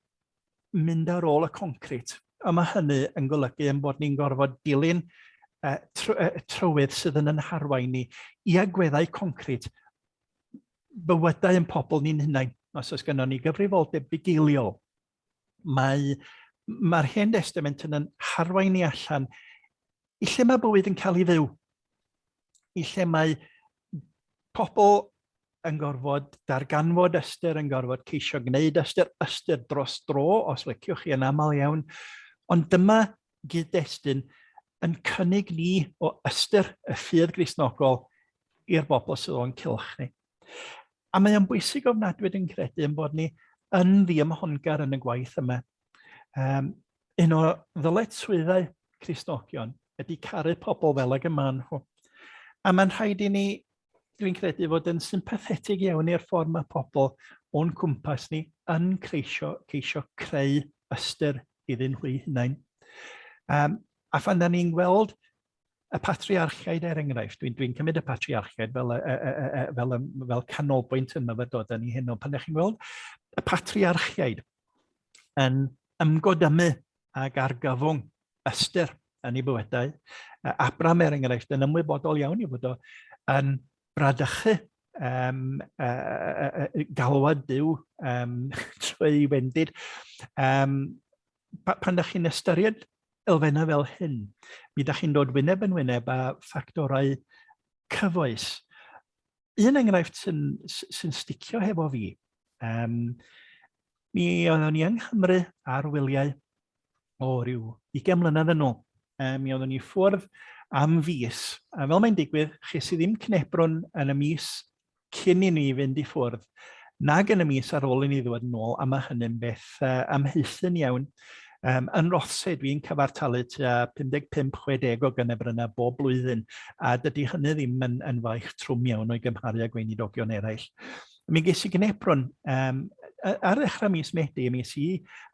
mynd ar ôl y concrit. A mae hynny yn golygu yn bod ni'n gorfod dilyn uh, tr uh, trywydd sydd yn yn harwain ni i agweddau concrit bywydau yn pobl ni'n hunain. Os oes gennym ni gyfrifoldeb bugeiliol, mae mae'r Hen Destament yn yn harwain ni allan i lle mae bywyd yn cael ei fyw, i lle mae pobl yn gorfod darganfod ystyr, yn gorfod ceisio gwneud ystyr, ystyr dros dro, os liciwch chi yn aml iawn. Ond dyma gyd-destun yn cynnig ni o ystyr y ffydd Gristnogol i'r bobl sydd o'n cylch ni. A mae o'n bwysig ofnadwy yn credu yn bod ni yn ddiymhongar yn y gwaith yma. Um, un o ddyletswyddau Cristnogion ydy caru pobl fel ag y maen nhw. A mae'n rhaid i ni, dwi'n credu, fod yn sympathetig iawn i'r ffordd mae pobl o'n cwmpas ni yn ceisio, ceisio creu ystyr iddyn nhw'u hunain. Um, a phan da ni'n gweld y patriarchiaid er enghraifft, dwi'n dwi cymryd y patriarchiaid fel, y, y, y, y, fel, y, fel canolbwynt yn myfyrdod yn ei hyn, pan ydych chi'n gweld y patriarchiaid yn ymgodymu ag argyfwng ystyr yn ei bywydau, Abram er enghraifft yn ymwybodol iawn i fod o yn bradychu um, uh, galwad Duw um, trwy ei wendid. Um, pan ydych chi'n ystyried elfennau fel hyn, mi ydych chi'n dod wyneb yn wyneb â ffactorau cyfoes. Un enghraifft sy'n sy sticio hefo fi, um, mi oeddwn ni yng Nghymru ar wyliau o ryw 20 mlynedd yn ôl. Um, mi oeddwn ni ffwrdd am fis, a fel mae'n digwydd, ches i ddim cnebrwn yn y mis cyn i ni fynd i ffwrdd, nag yn y mis ar ôl i ni ddod yn ôl, a mae hynny'n beth uh, amheuthun iawn. Um, yn Rothsay, dwi'n cyfartalu tua 55-60 o gynebrynnau bob blwyddyn, a dydy hynny ddim yn, yn faich trwm iawn o'i gymharu â gweinidogion eraill. Mi ges i gnebrwn um, Ar ddechrau mis Medi, mi es i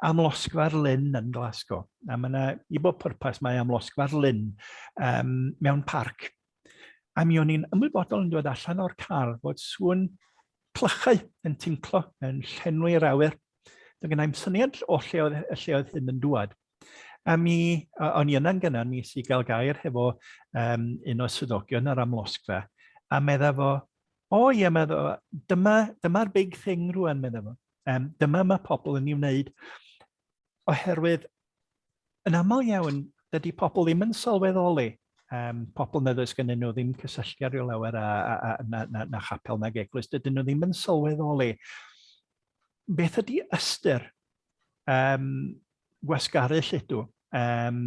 amlosgfa'r Lyn yn Glasgow. A mae yna, i bob pwrpas, mae amlosgfa'r Lyn um, mewn parc. A mi o'n i'n ymwybodol yn dod allan o'r car fod sŵn clychau yn tinclo, yn llenwi'r awyr. Doedd gen i'm syniad o lle oedd, lle oedd hyn yn dŵad. A mi, o'n i yna'n gynnar, mi es i gael gair hefo um, un o swyddogion yr amlosgfa, a medda fo, o ie, medda fo, dyma, dyma'r big thing rwan, medda fo. Um, dyma mae pobl yn ei wneud, oherwydd yn aml iawn, dydy pobl ddim yn sylweddoli, um, pobl nad oes gennyn nhw ddim cysylltiad rhyw lawer â, a, a, na, na, na chapel nag eglwys, dydyn nhw ddim yn sylweddoli beth ydy ystyr um, gwasgaru lludw um,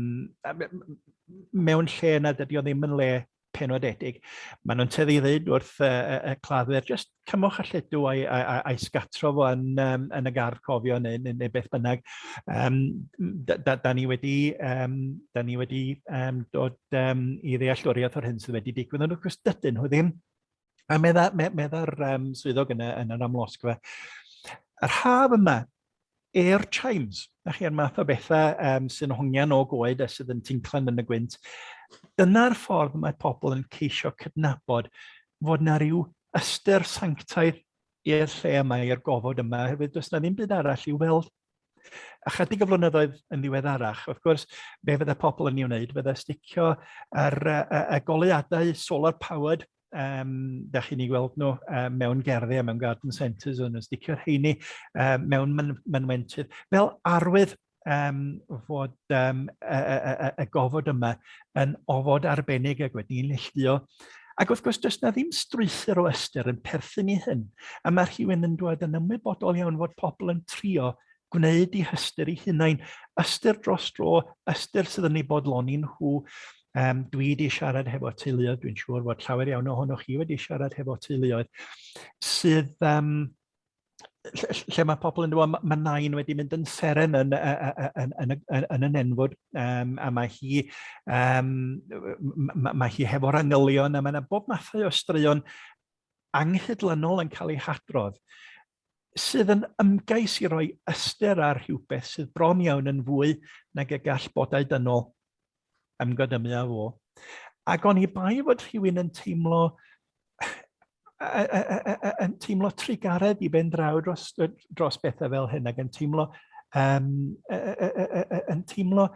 mewn lle nad ydy o ddim yn le penodedig. Maen nhw'n tueddu i ddweud wrth y, y, y claddwyr, just cymwch y lludw a'i, a'i, a'i sgatro fo yn, um, yn y gardd cofio neu, neu, neu beth bynnag. Um, da, da, da ni wedi, um, da ni wedi um, dod um, i ddealltwriaeth o'r hyn sydd wedi digwydd, ond wrth gwrs dydyn nhw ddim. A medda, me, medda'r um, swyddog yn, y, yn yr amlosgfa, yr haf yma, air chimes, na chi'r math o bethau um, sy'n hongian o goed a sydd yn tinclan yn y gwynt, dyna'r ffordd mae pobl yn ceisio cydnabod fod na ryw ystyr sanctaidd i'r lle yma, i'r gofod yma, oherwydd does na ddim byd arall i'w weld. Ychydig o flynyddoedd yn ddiweddarach, wrth gwrs, be fydde pobl yn ei wneud fydde sticio yr, y, y, y goleuadau solar powered um, da chi'n ei gweld nhw um, mewn gerddi a mewn garden centres, o'n nhw'n sticio'r rheini um, mewn mynwentydd, fel arwydd um, fod um, y, y, y, y gofod yma yn ofod arbennig ac wedi'i neilltuo. Ac wrth gwrs, does na ddim strwythur o ystyr yn perthyn i hyn, a mae rhywun yn dod yn ymwybodol iawn fod pobl yn trio gwneud i hystyr eu hunain, ystyr dros dro, ystyr sydd yn ei bodloni nhw. Um, dwi wedi siarad hefo teuluoedd, dwi'n siŵr fod llawer iawn ohonoch chi wedi siarad hefo teuluoedd, sydd um, lle, lle mae pobl yn dweud, mae nain wedi mynd yn seren yn, yn, yn, yn, yn, yn enfwd, um, a mae hi, um, mae hi hefo'r angylion, a mae yna bob mathau o straeon anghydlynol yn cael eu hadrodd, sydd yn ymgais i roi ystyr ar rhywbeth sydd bron iawn yn fwy nag y gall bodau dynol ymgodymu â fo. Ac oni bai fod rhywun yn teimlo yn teimlo trugaredd i ben draw dros, dros bethau fel hyn ac yn teimlo, um, yn teimlo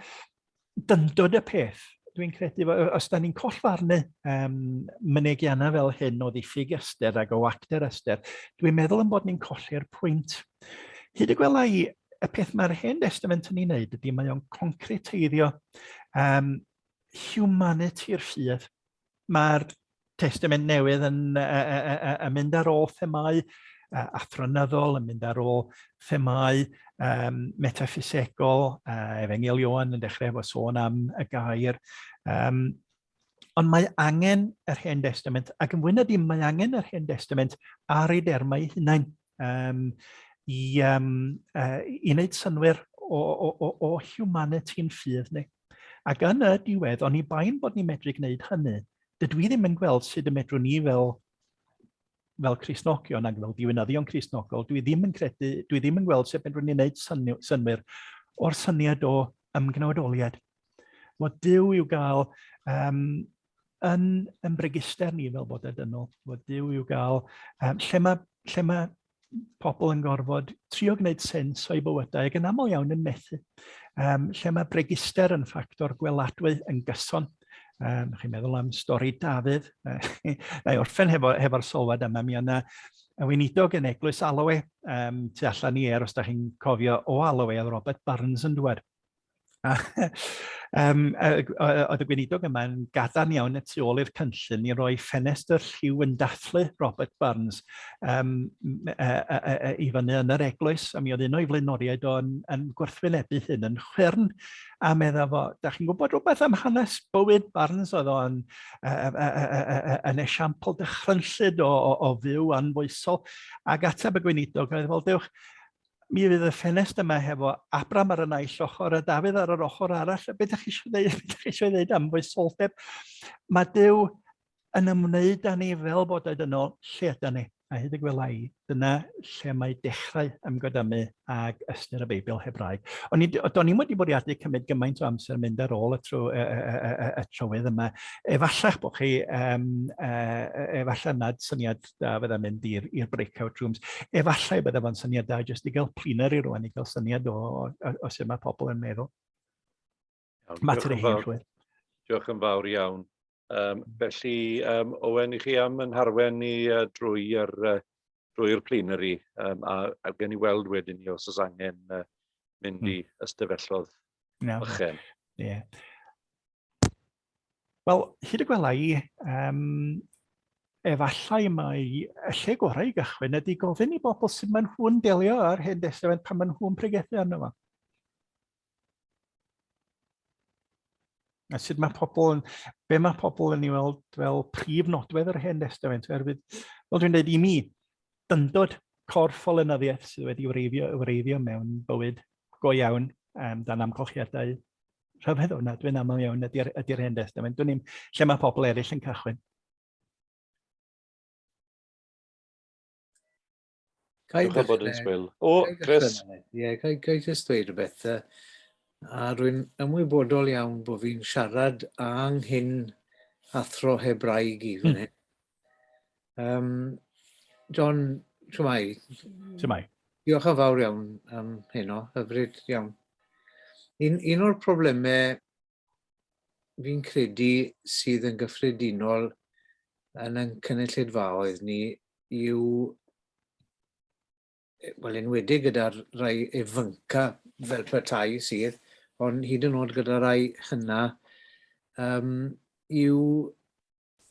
dyndod y peth. Dwi'n credu, os da ni'n collfarnu um, mynegiannau fel hyn o ddiffyg ystyr ac o wacter ystyr, dwi'n meddwl yn bod ni'n colli'r pwynt. Hyd y gwela i, y peth mae'r Hen Testament yn ei wneud ydy mae o'n concreteiddio um, humanity'r ffydd. Mae'r Testament Newydd yn, yn mynd ar ôl themâu athronyddol, yn mynd ar ôl themâu um, metaffisegol, Efengyl Ioan yn dechrau efo sôn am y gair. Um, ond mae angen yr Hen Testament, ac yn fwy na dim, mae angen yr Hen Testament ar ei dermau hunain um, i, um, i wneud synnwyr o, o, o, o humanity'n ffydd ni. Ac yn y diwedd, oni bai'n bod ni'n medru gwneud hynny, dydw i ddim yn gweld sut y medrwn ni fel, fel Cristnogion ac fel diwinyddion Cristnogol, dwi ddim yn credu, dwi ddim yn gweld sut medrwn ni wneud synnwyr o'r syniad o ymgnawdoliad. Fod Duw i'w gael um, yn, yn breguster ni fel bod e dynol, fod Duw i'w gael um, lle mae, lle mae pobl yn gorfod trio gwneud sens o'i bywydau ac yn aml iawn yn methu. Um, lle mae breguster yn ffactor gweladwy yn gyson. Um, chi'n meddwl am stori Dafydd. Na i orffen hefo'r hefo sylwad yma. Mi yna y weinidog yn eglwys Alloway, um, tu allan i er, os da chi'n cofio o Alloway, oedd Robert Barnes yn dŵad. um, oedd y gweinidog yma yn gadarn iawn y tu ôl i'r cynllun i roi ffenestr lliw yn dathlu Robert Burns um, e, e, e, i fyny yn yr eglwys, a mi oedd un o'i flaenoriaid o'n yn gwrthwynebu hyn yn chwyrn, a medda fo, da chi'n gwybod rhywbeth am hanes bywyd Barnes, oedd o'n yn esiampl dychrynllyd o, o, o fyw anfoesol, ac ateb y gweinidog oedd fel, dewch, mi fydd y ffenest yma hefo Abram ar y naill ochr a Dafydd ar yr ochr arall. Be ydych chi eisiau dweud, be ydych chi eisiau dweud am foesoldeb? Mae Duw yn ymwneud â ni fel bod oed yn ôl lle ydy ni. A hyd y gwela i, dyna lle mae dechrau ymgodymu ag ystyr y Beibl Hebraeg. O'n i, do'n i'm wedi bwriadu cymryd gymaint o amser mynd ar ôl y, trw, y, y, y, y trywydd yma. Efallai bod chi, um, efallai nad syniad da fydda mynd i'r breakout rooms. Efallai bydda fo'n syniad da jyst i gael plenary rwan, i gael syniad o, o, o, o sut mae pobl yn meddwl. Mater i chi, llwyr. Diolch yn fawr iawn. Um, felly, um, Owen, i chi am yn harwen ni uh, drwy'r uh, drwy plenary um, a, a gen i weld wedyn ni os oes angen uh, mynd i ystafellodd no. bychen. Ie. Yeah. Wel, hyd y gwela i, um, efallai mai y lle gorau i gychwyn ydy gofyn i bobl sut maen nhw'n delio â'r Hen Destament pan maen nhw'n pregethu arno fo. A sut mae pobl yn, be mae pobl yn ei weld fel prif nodwedd yr Hen Testament, oherwydd, fel dwi'n dweud, i mi, dyndod corff o lenyddiaeth sydd wedi wreiddio, wreiddio mewn bywyd go iawn um, dan amgylchiadau rhyfedd o'na, dwi'n aml iawn ydy'r ydy Hen Testament. Dwi'n i'm lle mae pobl eraill yn cychwyn. Gai Diolch am bod yn swil. O, Chris. Ie, gai, gai jyst dweud rhywbeth. A rwy'n ymwybodol iawn bod fi'n siarad â nghyn athro Hebraeg i fan hmm. hyn. Um, John, shwmae? Shwmae. Diolch yn fawr iawn am heno, hyfryd iawn. Un, un o'r problemau fi'n credu sydd yn gyffredinol yn ein cynulleidfaoedd ni yw, wel enwedig gyda'r rhai ifanca fel petai sydd, ond hyd yn oed gyda rai hynna, um, yw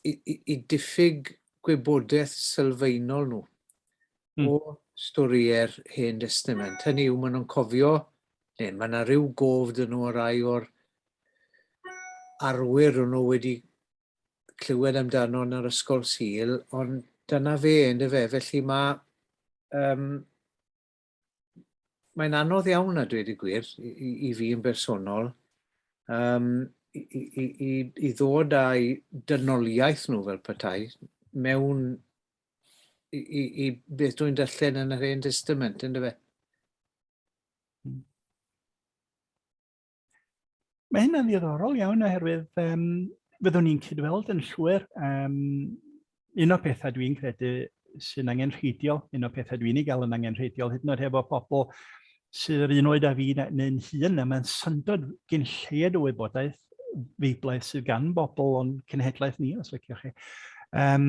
i, i, i diffyg gwybodaeth sylfaenol nhw mm. o storïau'r Hen Destament. Hynny yw, maen nhw'n cofio, neu mae yna rhyw gof dyn nhw o rai o'r arwyr o'n nhw wedi clywed amdano yn yr ysgol Sul, ond dyna fe, ynddo fe. Felly mae um, mae'n anodd iawn a dweud y gwir i, i, i fi yn bersonol um, i, i, i, i ddod â'i dynoliaeth nhw fel petai mewn i, i, i beth dwi'n darllen yn yr Hen Testament, ynddo fe? Hmm. Mae hynna'n ddiddorol iawn oherwydd um, fyddwn ni'n cydweld yn llwyr. Um, un o'r pethau dwi'n credu sy'n angenrheidiol, un o'r pethau dwi'n ei gael yn angenrheidiol, hyd yn oed hefo pobl sydd yr un oed â fi neu'n hŷn, a mae'n syndod gyn lleied o wybodaeth feiblaidd sydd gan bobl o'n cenhedlaeth ni, os liciwch chi. Um,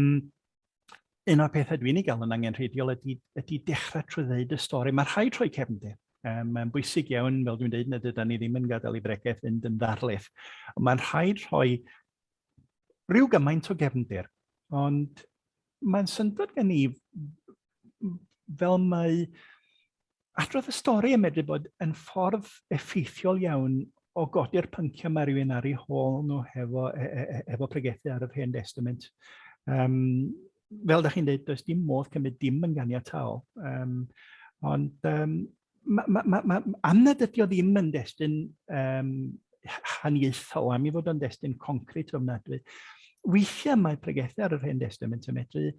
un o'r pethau dwi'n ei gael yn angenrheidiol ydy, ydy dechrau trwy ddeud y stori. Mae rhaid rhoi cefndir. Um, mae'n bwysig iawn, fel dwi'n dweud, nad ydyn ni ddim yn gadael i bregeth fynd yn ddarlith. Ond mae'n rhaid rhoi rhyw gymaint o gefndir. Ond mae'n syndod gen i fel mae adrodd y stori yn medru bod yn ffordd effeithiol iawn o godi'r pynciau mae rhywun ar eu hôl nhw hefo, e, e, e, efo pregethu ar yr Hen Testament. Um, fel da chi'n dweud, does dim modd cymryd dim yn ganiataol. Um, ond um, ma, ma, ma, ma, am nad ydy o ddim yn destun um, haniaethol, am i fod o'n destun concret ofnadwy, weithiau mae pregethu ar yr Hen Testament yn medru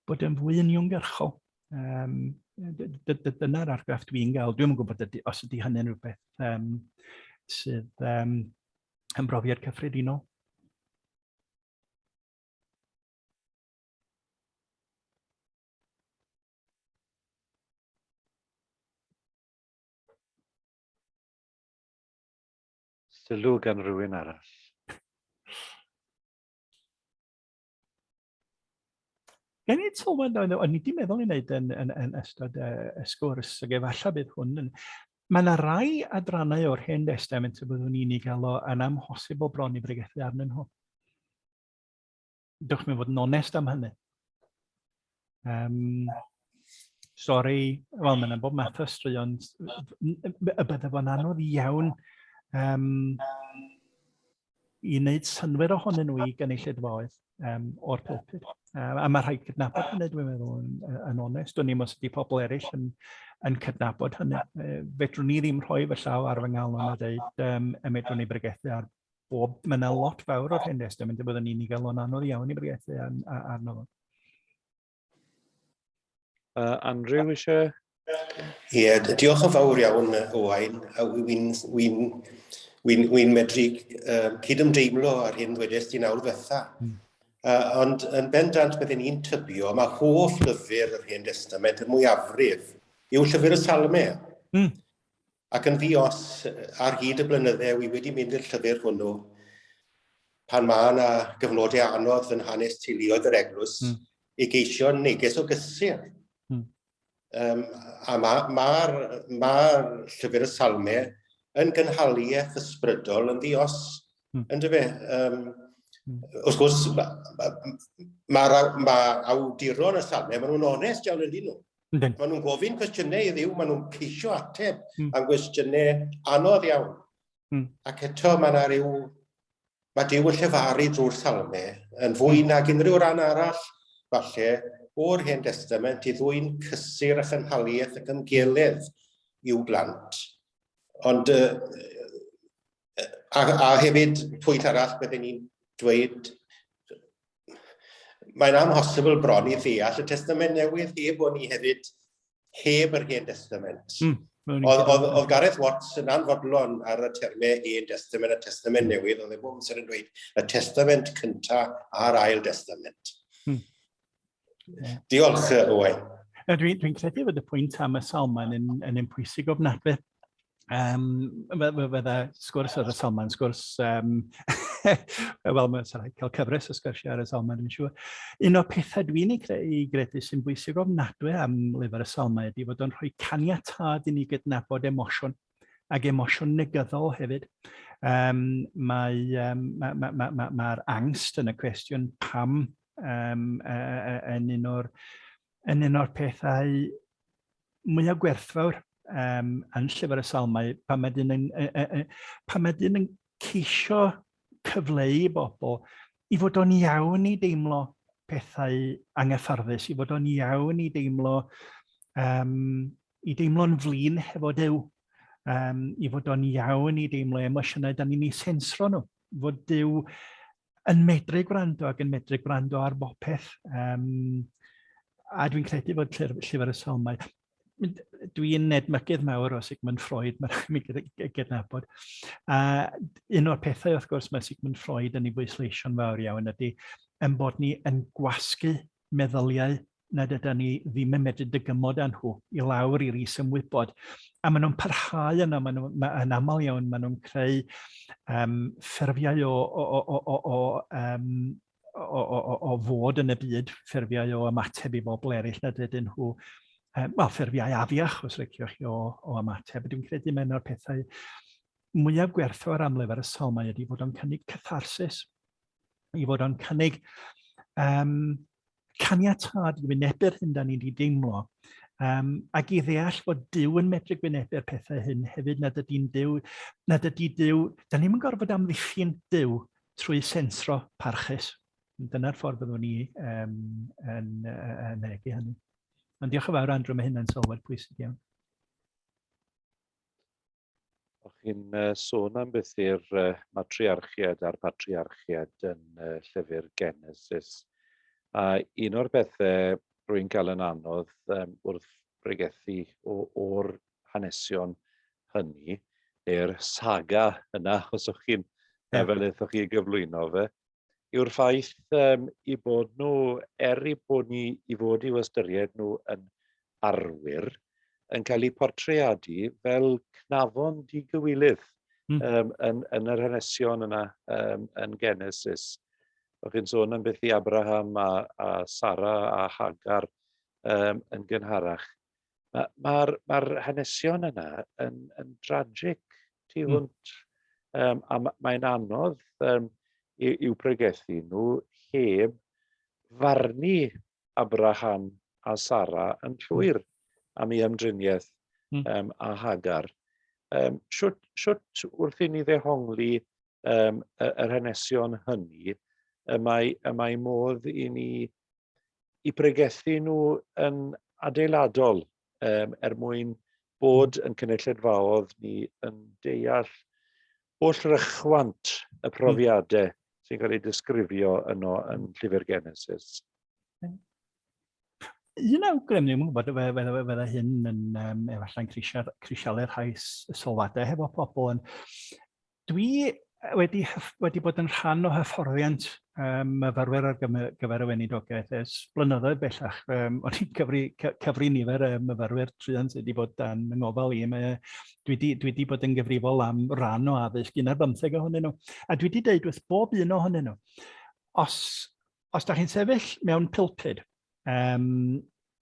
bod yn fwy uniongyrchol. Um, dyna'r argraff dwi'n gael. Dwi'n gwybod ydy, os ydy hynny'n rhywbeth um, sydd um, yn brofiad cyffredinol. Sylw gan rhywun arall. Gen i sylwad, o'n i wedi meddwl i wneud yn, yn, yn ystod y, y sgwrs, ac efallai bydd hwn yn... Mae yna rai adrannau o'r Hen Destament y byddwn ni'n ei gael o yn amhosibl bron i bregethu arnyn nhw. Dewch mi fod yn onest am hynny. Um, stori, wel, mae yna bob math o straeon, y bydde fo'n anodd iawn um, i wneud synnwyr ohonyn nhw i gynulleidfaoedd um, o'r pulpud. Um, a mae rhaid cydnabod hynny, dwi'n meddwl, yn, yn onest. Dwi'n i'n os ydy pobl eraill yn, yn cydnabod hynny. Fedrwn ni ddim rhoi fy llaw ar fy ngalon a dweud um, y medrwn ni bregethu ar bob... Mae yna lot fawr o'r Hen Destament y byddwn ni'n ei gael o'n anodd iawn i bregethu ar, ar, arno fo. Andrew eisiau? Ie, yeah, diolch yn fawr iawn, Owain. Wy'n wi wi wi medru cydymdeimlo ar hyn ddwedes di nawr ddwetha. Ond yn bendant bydden ni'n tybio, mae hoff lyfr yr Hen Destament, y mwyafrif, yw llyfr y Salmau. Ac yn ddi-os, ar hyd y blynydde, wi wedi mynd i'r llyfr hwnnw pan mae yna gyfnodau anodd yn hanes teuluoedd yr eglwys i geisio neges o gysur. A mae'r ma, ma, ma llyfr y Salmau yn gynhaliaeth ysbrydol yn ddi-os, yn dyfe? Wrth gwrs, mae ma, ma awduron y Salmau, maen nhw'n onest iawn yn nhw. Maen nhw'n gofyn cwestiynau i Dduw, maen nhw'n ceisio ateb am gwestiynau anodd iawn. Ac eto mae yna rhyw... Mae Duw yn llefaru drwy'r salmau yn fwy nag unrhyw ran arall, falle, o'r Hen Destament i ddwyn cysur a chynhaliaeth ac ymgeledd i'w blant. Ond, a hefyd, pwynt arall bydden ni'n dweud, mae'n amhosibl bron i ddeall y Testament Newydd heb bod ni hefyd heb yr Hen Testament. Oedd, oedd, oedd Gareth Watts yn anfodlon ar y termau Hen Testament a Testament Newydd, oedd e bob amser yn dweud y Testament cynta a'r Ail Testament. Yeah. Diolch, Owain. Dwi'n dwi credu fod y pwynt am y Salmon yn, yn un pwysig ofnadwy. Fydda sgwrs ar y Salman, sgwrs... Wel, mae'n rhaid cael cyfres o sgyrsiau ar y Salman, dwi'n siŵr. Un o'r pethau dwi'n ei creu, i gredu sy'n bwysig ofnadwy am lyfr y Salmau ydy fod o'n rhoi caniatâd i ni gydnabod emosiwn ac emosiwn negyddol hefyd. Mae, um, mae'r ma, ma, ma, ma angst yn y cwestiwn pam yn un o'r, yn un o'r pethau mwyaf gwerthfawr yn Llyfr y Salmau, pan mae dyn yn, pan mae dyn yn ceisio cyfleu i bobl i fod o'n iawn i deimlo pethau anghyfforddus, i fod o'n iawn i deimlo, i deimlo'n flin hefo Duw, i fod o'n iawn i deimlo emosiynau da ni'n ei sensro nhw, fod Duw yn medru gwrando ac yn medru gwrando ar bopeth. A dwi'n credu fod llyfr y Salmau, dwi'n edmygydd mawr o Sigmund Freud, mae'n rhaid mi gydnabod. A un o'r pethau, wrth gwrs, mae Sigmund Freud yn ei bwysleisio'n fawr iawn ydy yn bod ni yn gwasgu meddyliau nad yda ni ddim yn medru dygymod â nhw i lawr i'r is-ymwybod. A maen nhw'n parhau yno, maen nhw, ma, yn aml iawn, maen nhw'n creu ffurfiau o, o, o, o, o, um, o, o, o fod yn y byd, ffurfiau o ymateb i bobl eraill nad ydyn nhw, wel, ffurfiau afiach, os liciwch chi, o, o ymateb. Dwi'n credu mae un o'r pethau mwyaf gwerthfawr am lyfr y Salmau ydy fod o'n cynnig catharsis, i fod o'n cynnig caniatâd i wynebu'r hyn da ni wedi deimlo, ac i ddeall fod Duw yn medru gwynebu'r pethau hyn hefyd, nad ydy'n Duw, nad ydy Duw, da ni'n gorfod amddiffyn Duw trwy sensro parchus. Dyna'r ffordd byddwn ni yn, yn mynegi hynny. Ond diolch yn fawr, Andrew, mae hynna'n sylwad pwysig iawn. O'ch chi'n sôn am beth yw'r matriarchiad a'r patriarchiad yn llyfr Genesis. A un o'r bethau rwy'n cael yn anodd wrth bregethu o'r hanesion hynny, neu'r saga yna, os o'ch chi'n, yeah. fel eithaf chi gyflwyno fe, yw'r ffaith i bod nhw, er i bod ni i fod i'w ystyried nhw yn arwyr, yn cael eu portreadu fel cnafon digywilydd yn yr hanesion yna yn Genesis. O'ch chi'n sôn am beth i Abraham a Sara a Hagar yn gynharach. Mae'r ma, ma, ma hanesion yna yn tragic tu hwnt. A mae'n anodd i'w pregethu nhw heb farnu Abraham a Sara yn llwyr am ei ymdriniaeth a Hagar. Shwt, shwt wrth i ni ddehongli yr hanesion hynny, y mae, y mae modd i ni i pregethu nhw yn adeiladol er mwyn bod yn cynulleidfaodd ni yn deall holl rychwant y profiadau sy'n cael eu disgrifio yno yn Llyfr Genesis. Un awgrym, dwi'n gwybod, fydda hyn yn um, efallai'n crisialu'r rhai sylwadau hefo pobl, ond dwi wedi, wedi bod yn rhan o hyfforddiant um, myfyrwyr ar gyfer y weinidogaeth ers blynyddoedd bellach. Um, o'n i'n cyfri, cyfri nifer y myfyrwyr truan sydd wedi bod dan yng ngofal i. Mae, dwi, wedi, dwi wedi bod yn gyfrifol am ran o addysg un ar bymtheg ohonyn nhw. A dwi wedi deud wrth bob un ohonyn nhw, os, os da chi'n sefyll mewn pilpud um,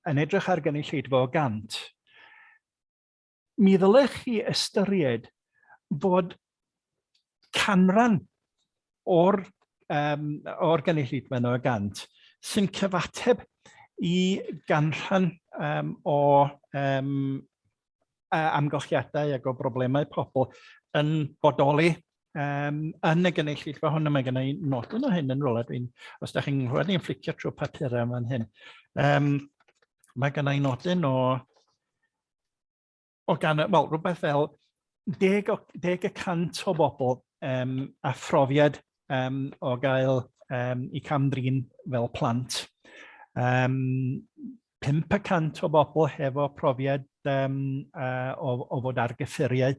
yn edrych ar gynulleidfa o gant, mi ddylech chi ystyried fod canran o'r, um, o'r gynulleidfa yno o gant sy'n cyfateb i ganrhan um, o um, amgylchiadau ac o broblemau pobl yn bodoli um, yn y gynulleidfa hwn, mae gen i nodyn o hyn yn rhywle, dwi'n, os da chi'n nghlywed ni'n fflicio trwy papurau yn fan hyn, um, mae gen i nodyn o, o gan, wel, rhywbeth fel 10, o, 10 y cant o bobl um, a phrofiad um, o gael um, i cam-drin fel plant. Um, 5% o bobl hefo profiad um, uh, o, o fod ar gyffuriau,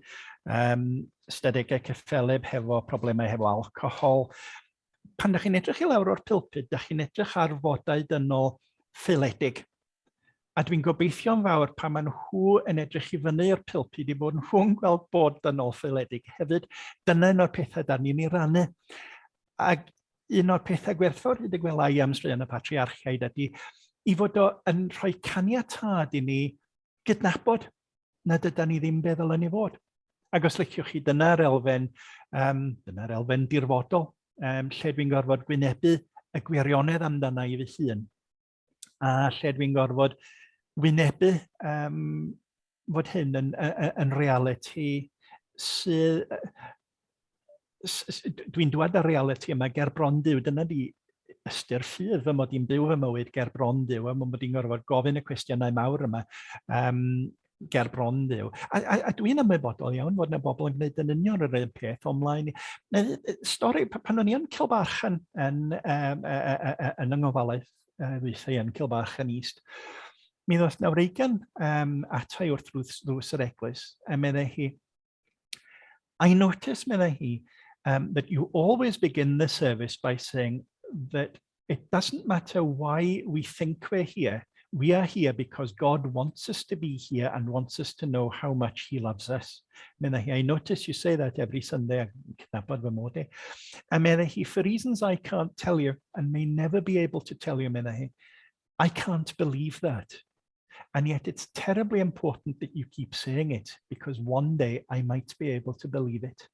um, ystadegau cyffelyb hefo problemau hefo alcohol. Pan ydych chi'n edrych i lawr o'r pulpud, ydych chi'n edrych ar fodau dynol ffaeledig. A dwi'n gobeithio'n fawr pan maen nhw yn edrych i fyny i'r pulpud i fod nhw'n gweld bod dynol ffaeledig hefyd. Dyna un o'r pethau da ni'n ei rannu. Ac un o'r pethau gwerthfawr hyd y gwela i am straeon y patriarchiaid ydy i fod o yn rhoi caniatâd i ni gydnabod nad yda ni ddim be ddylen ni fod. Ac os liciwch chi, dyna'r elfen, um, dyna'r elfen dirfodol, um, lle dwi'n gorfod gwynebu y gwirionedd amdana i fy hun. A lle dwi'n gorfod wynebu um, fod hyn yn, yn, yn realiti sydd... Dwi'n dwad â'r realiti yma ger bron Duw. Dyna di ystyr ffydd fy mod i'n byw fy mywyd ger bron Duw a mod i'n gorfod gofyn y cwestiynau mawr yma. Um, ger bron Dduw. A, a, a dwi'n ymwybodol iawn fod yna bobl yn gwneud yn union yr un peth o mlaen. Stori, pan o'n i yn Cilbarchan yn, um, yn yng ngofalaeth weithiau yn Cilbarchan East, mi ddoth na wreigan um, atai wrth ddrws yr eglwys, a meddai hi, I notice, meddai hi, um, that you always begin the service by saying that it doesn't matter why we think we're here, we are here because God wants us to be here and wants us to know how much he loves us. Meddai hi, I notice you say that every Sunday, a cydnabod fy mod i. A meddai hi, for reasons I can't tell you and may never be able to tell you, meddai hi, I can't believe that. And yet it's terribly important that you keep saying it because one day I might be able to believe it.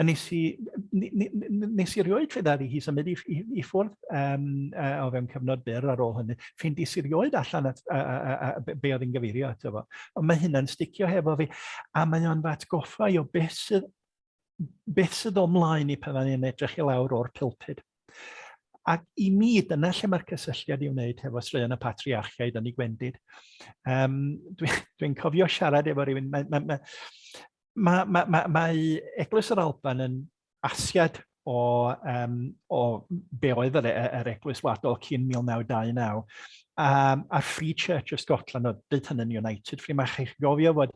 A nes i, nes i rioed lle ddaru hi symud i, i, i ffwrdd um, uh, o fewn cyfnod byr ar ôl hynny. Ffeindis i rioed allan at, a, a, a, a, be oedd yn gyfeirio ato fo. Ond mae hynna'n sticio hefo fi. A mae o'n fy atgoffa i o beth sydd, beth sydd o mlaen i pan ni'n edrych i lawr o'r pilpud. Ac i mi, dyna lle mae'r cysylltiad i'w wneud hefo straeon y patriarchiaid yn ei gwendid. Um, Dwi'n dwi cofio siarad efo rhywun, mae, mae, mae, mae, mae, mae, mae Eglwys yr Alban yn asiad o, um, o be oedd yr, yr Eglwys Wladol cyn 1929, um, a'r Free Church of Scotland, oedd bryd hynny'n United Free. Mae chi'n gofio fod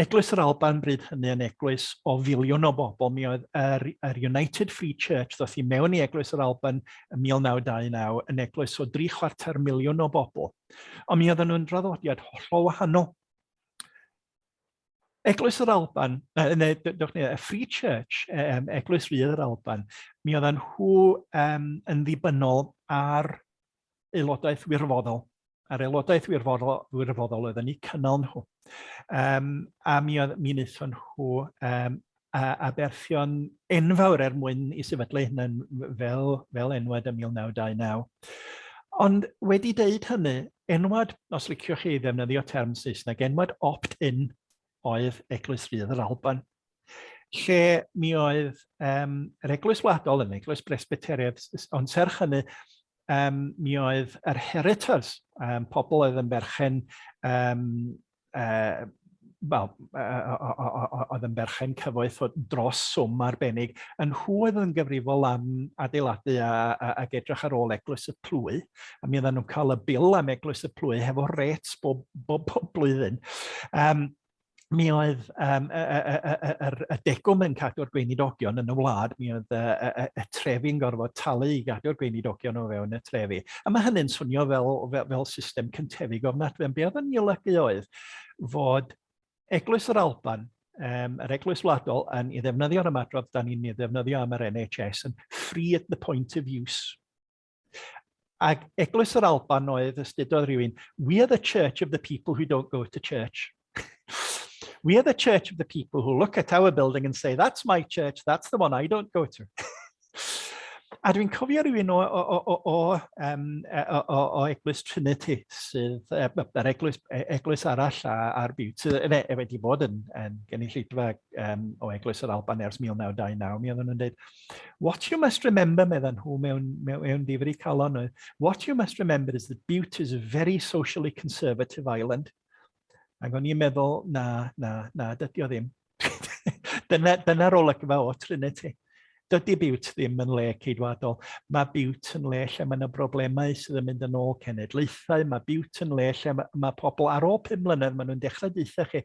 Eglwys yr Alban bryd hynny yn eglwys o filiwn o bobl. Mi oedd yr, yr United Free Church ddoth i mewn i Eglwys yr Alban yn 1929 yn eglwys o 3 chwarter miliwn o bobl. Ond mi oedden nhw'n draddodiad hollol wahanol. Eglwys yr Alban, neu dewch ni, y Free Church, um, Eglwys Rydd yr Alban, mi oedden nhw um, yn ddibynnol ar aelodaeth wirfoddol. A'r aelodaeth wirfoddol, wirfoddol oedden ni cynnal nhw. Um, a mi, oedd, mi wnaethon nhw um, a, aberthion enfawr er mwyn i sefydlu hynny'n fel, fel enwad ym 1929. Ond wedi deud hynny, enwad, os liciwch chi ddefnyddio term Saesneg, enwad opt-in oedd Eglwys Rydd yr Alban, lle mi oedd um, yr Eglwys Wladol yn Eglwys Bresbyteriaeth, ond serch hynny, um, mi oedd yr heritors, um, pobl oedd yn berchen um, uh, wel, oedd yn berchen cyfoeth o dros swm arbennig, yn nhw oedd yn gyfrifol am adeiladu a, a, ac edrych ar ôl eglwys y plwy, a mi oedden nhw'n cael y bil am eglwys y plwy hefo rêts bob, bob, bob blwyddyn. Um, mi oedd um, y, y, y, y, y degwm yn cadw'r gweinidogion yn y wlad, mi oedd y, y, y trefi'n gorfod talu i gadw'r gweinidogion o fewn y trefi. A mae hynny'n swnio fel, fel, fel system cyntefig ofnadwy, ond be oedd yn ei olygu oedd fod Eglwys yr Alban, um, yr Eglwys Wladol, yn ei ddefnyddio'r ymadrodd da ni'n ei ddefnyddio am yr NHS, yn free at the point of use. Ac Eglwys yr Alban oedd, ystudodd rhywun, we are the church of the people who don't go to church. We are the church of the people who look at our building and say, that's my church, that's the one I don't go to. A dwi'n cofio rhywun o, o, o, o, o, um, o, o, o Eglwys Trinity, sydd, yr eglwys, e, eglwys arall ar Bute, sydd e, e wedi bod yn, yn gynulleidfa um, o Eglwys yr Alban ers 1929, mi oedden nhw'n dweud, what you must remember, medden nhw mewn, mewn, mewn difri calon, what you must remember is that Bute is a very socially conservative island. Ac o'n i'n meddwl, na, na, na, dydy o ddim. dyna, dyna'r olygfa o Trinity. Dydy Bute ddim yn le ceidwadol. Mae Bute yn le lle mae yna broblemau sydd yn mynd yn ôl cenedlaethau. Mae Bute yn le lle mae, mae pobl ar ôl pum mlynedd, maen nhw'n dechrau deutha chi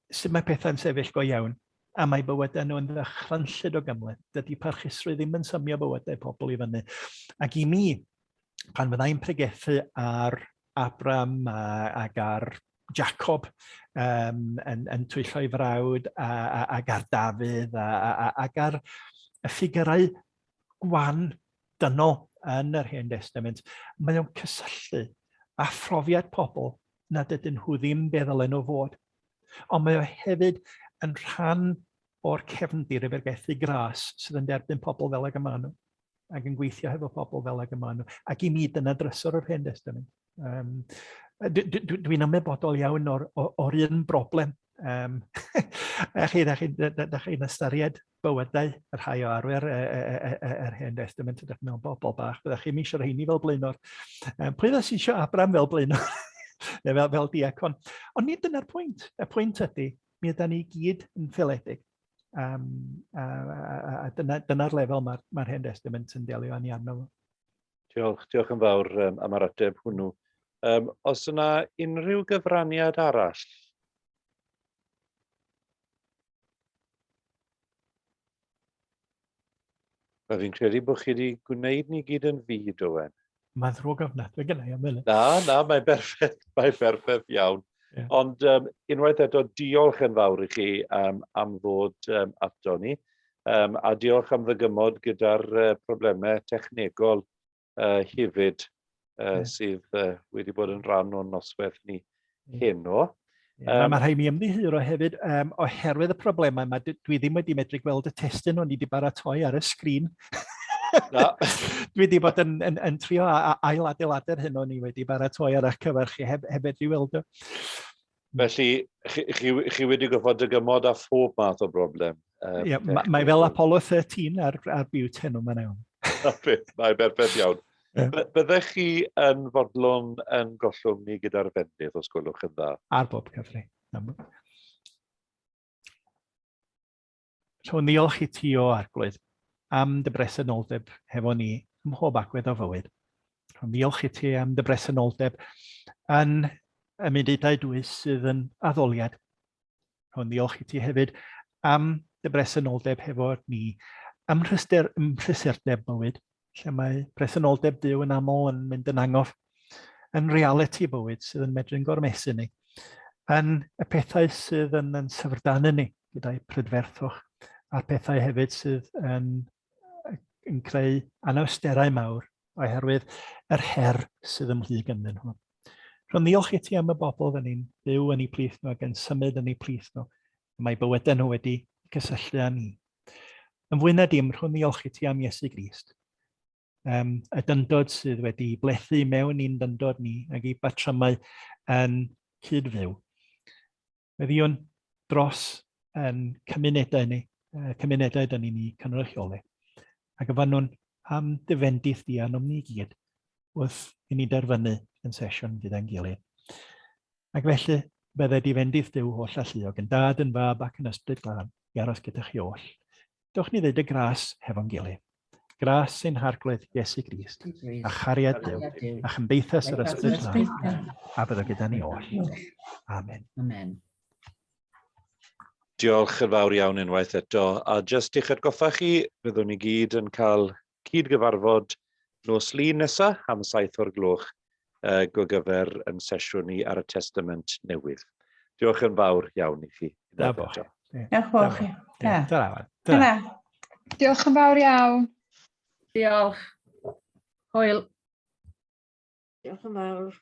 sut mae pethau'n sefyll go iawn. A mae bywydau nhw yn ddychrynllyd o gymhleth. Dydy parchusrwydd ddim yn symio bywydau pobl i fyny. Ac i mi, pan fyddai'n pregethu ar Abram a, ac ar Jacob um, yn, yn twyllo ei frawd a, a, ac ar Dafydd a, a, a, ac ar y ffigurau gwan dynol yn yr Hen Testament, mae o'n cysylltu â phrofiad pobl nad ydyn nhw ddim be ddylen nhw fod. Ond mae o hefyd yn rhan o'r cefndir y bergethu gras sydd yn derbyn pobl fel ag y maen nhw ac yn gweithio hefo pobl fel ag y maen nhw. Ac i mi, dyna drysor yr Hen Testament. Um, Dwi'n dwi, dwi ymwybodol iawn o'r, or, or un broblem. Um, a chi, da chi'n da chi ystyried bywydau y rhai o arwyr yr Hen Testament, ydych chi'n meddwl bobl bach, byddech chi'n eisiau rheini fel blaenor. Um, pwy ddech sy'n eisiau Abraham fel blaenor? Neu fel, fel diacon. Ond nid dyna'r pwynt. Y pwynt ydy, mi ydy ni gyd yn ffaeledig. Um, a, a, a, a dyna, dyna'r lefel mae'r mae Hen Testament yn delio â ni arno fo. Diolch, diolch yn fawr um, am yr ateb hwnnw. Um, os yna unrhyw gyfraniad arall? Wel, fi'n credu bod chi wedi gwneud ni gyd yn fud, Owen. Mae'n ddrwg ofnadwy gyda i am hynny. Na, na, mae'n berffaith, mae'n berffaith iawn. Yeah. Ond um, unwaith eto, diolch yn fawr i chi um, am ddod um, ato ni. Um, a diolch am ddygymod gyda'r uh, problemau technegol uh, hefyd uh, yeah. sydd uh, wedi bod yn rhan o'n noswaith ni heno. Yeah, um, mae rhaid mi ymddiheuro hefyd, um, oherwydd y problemau yma, dwi ddim wedi medru gweld y testun o'n i wedi baratoi ar y sgrin. Na. dwi wedi bod yn, yn, yn trio ail-adeiladu'r hyn o'n i wedi baratoi ar eich cyfer chi heb, heb medru weld o. Felly, chi, chi, chi wedi gorfod dygymod â phob math o broblem. Ie, yeah, mae ma fel Apollo 13 ar, ar Bute heno, mae'n iawn. Mae'n berffaith iawn. Yeah. Byddech chi yn fodlon yn gollwng ni gyda'r fendith, os gwelwch yn dda? Ar bob cyfri. Rhown ddiolch i ti o Arglwydd am dy bresenoldeb hefo ni ym mhob agwedd o fywyd. Rhown ddiolch i ti am dy bresenoldeb yn y munudau dwys sydd yn addoliad. Rhown ddiolch i ti hefyd am dy bresenoldeb hefo ni ym mhrysurdeb bywyd, lle mae presenoldeb Duw yn aml yn mynd yn angof, yn realiti bywyd sydd yn medru'n gormesu ni, yn y pethau sydd yn, yn syfrdanu ni gyda'i prydferthwch, a'r pethau hefyd sydd yn, yn creu anawsterau mawr oherwydd yr her sydd ymhlyg ynddyn nhw. Rhwn ddiolch i ti am y bobl fan ni'n byw yn eu plith nhw ac yn symud yn eu plith nhw. Mae bywydau nhw wedi cysylltu â ni. Yn fwy na dim, rhwn ddiolch i ti am Iesu Grist. Um, y dyndod sydd wedi blethu mewn i'n dyndod ni ac i batrymau yn cyd-fyw. Weddïwn dros yn cymunedau ni, cymunedau dyn ni'n eu cynrychioli. A gofynnwn am dy fendith di arnom ni gyd wrth i ni derfynu yn sesiwn gyda'n gilydd. Ac felly, Bydded i fendith Duw holl alluog, yn dad, yn fab ac yn ysbryd glân, i aros gyda chi oll. Dewch ni ddeud y gras hefo'n gilydd. Gras ein Harglwydd Iesu Grist, a chariad Duw, a chymdeithas yr Ysbryd Glân, a byddo gyda ni oll. Amen. Amen. Diolch yn fawr iawn unwaith eto. A jyst i'ch atgoffa chi, byddwn ni gyd yn cael cyd-gyfarfod nos Lun nesa am 7 o'r gloch uh, gogyfer yn sesiwn ni ar y Testament Newydd. Diolch yn fawr iawn i chi. Da bo chi. Diolch yn fawr chi. Da. Da. Diolch yn fawr iawn. Diolch. Hwyl. Diolch yn fawr.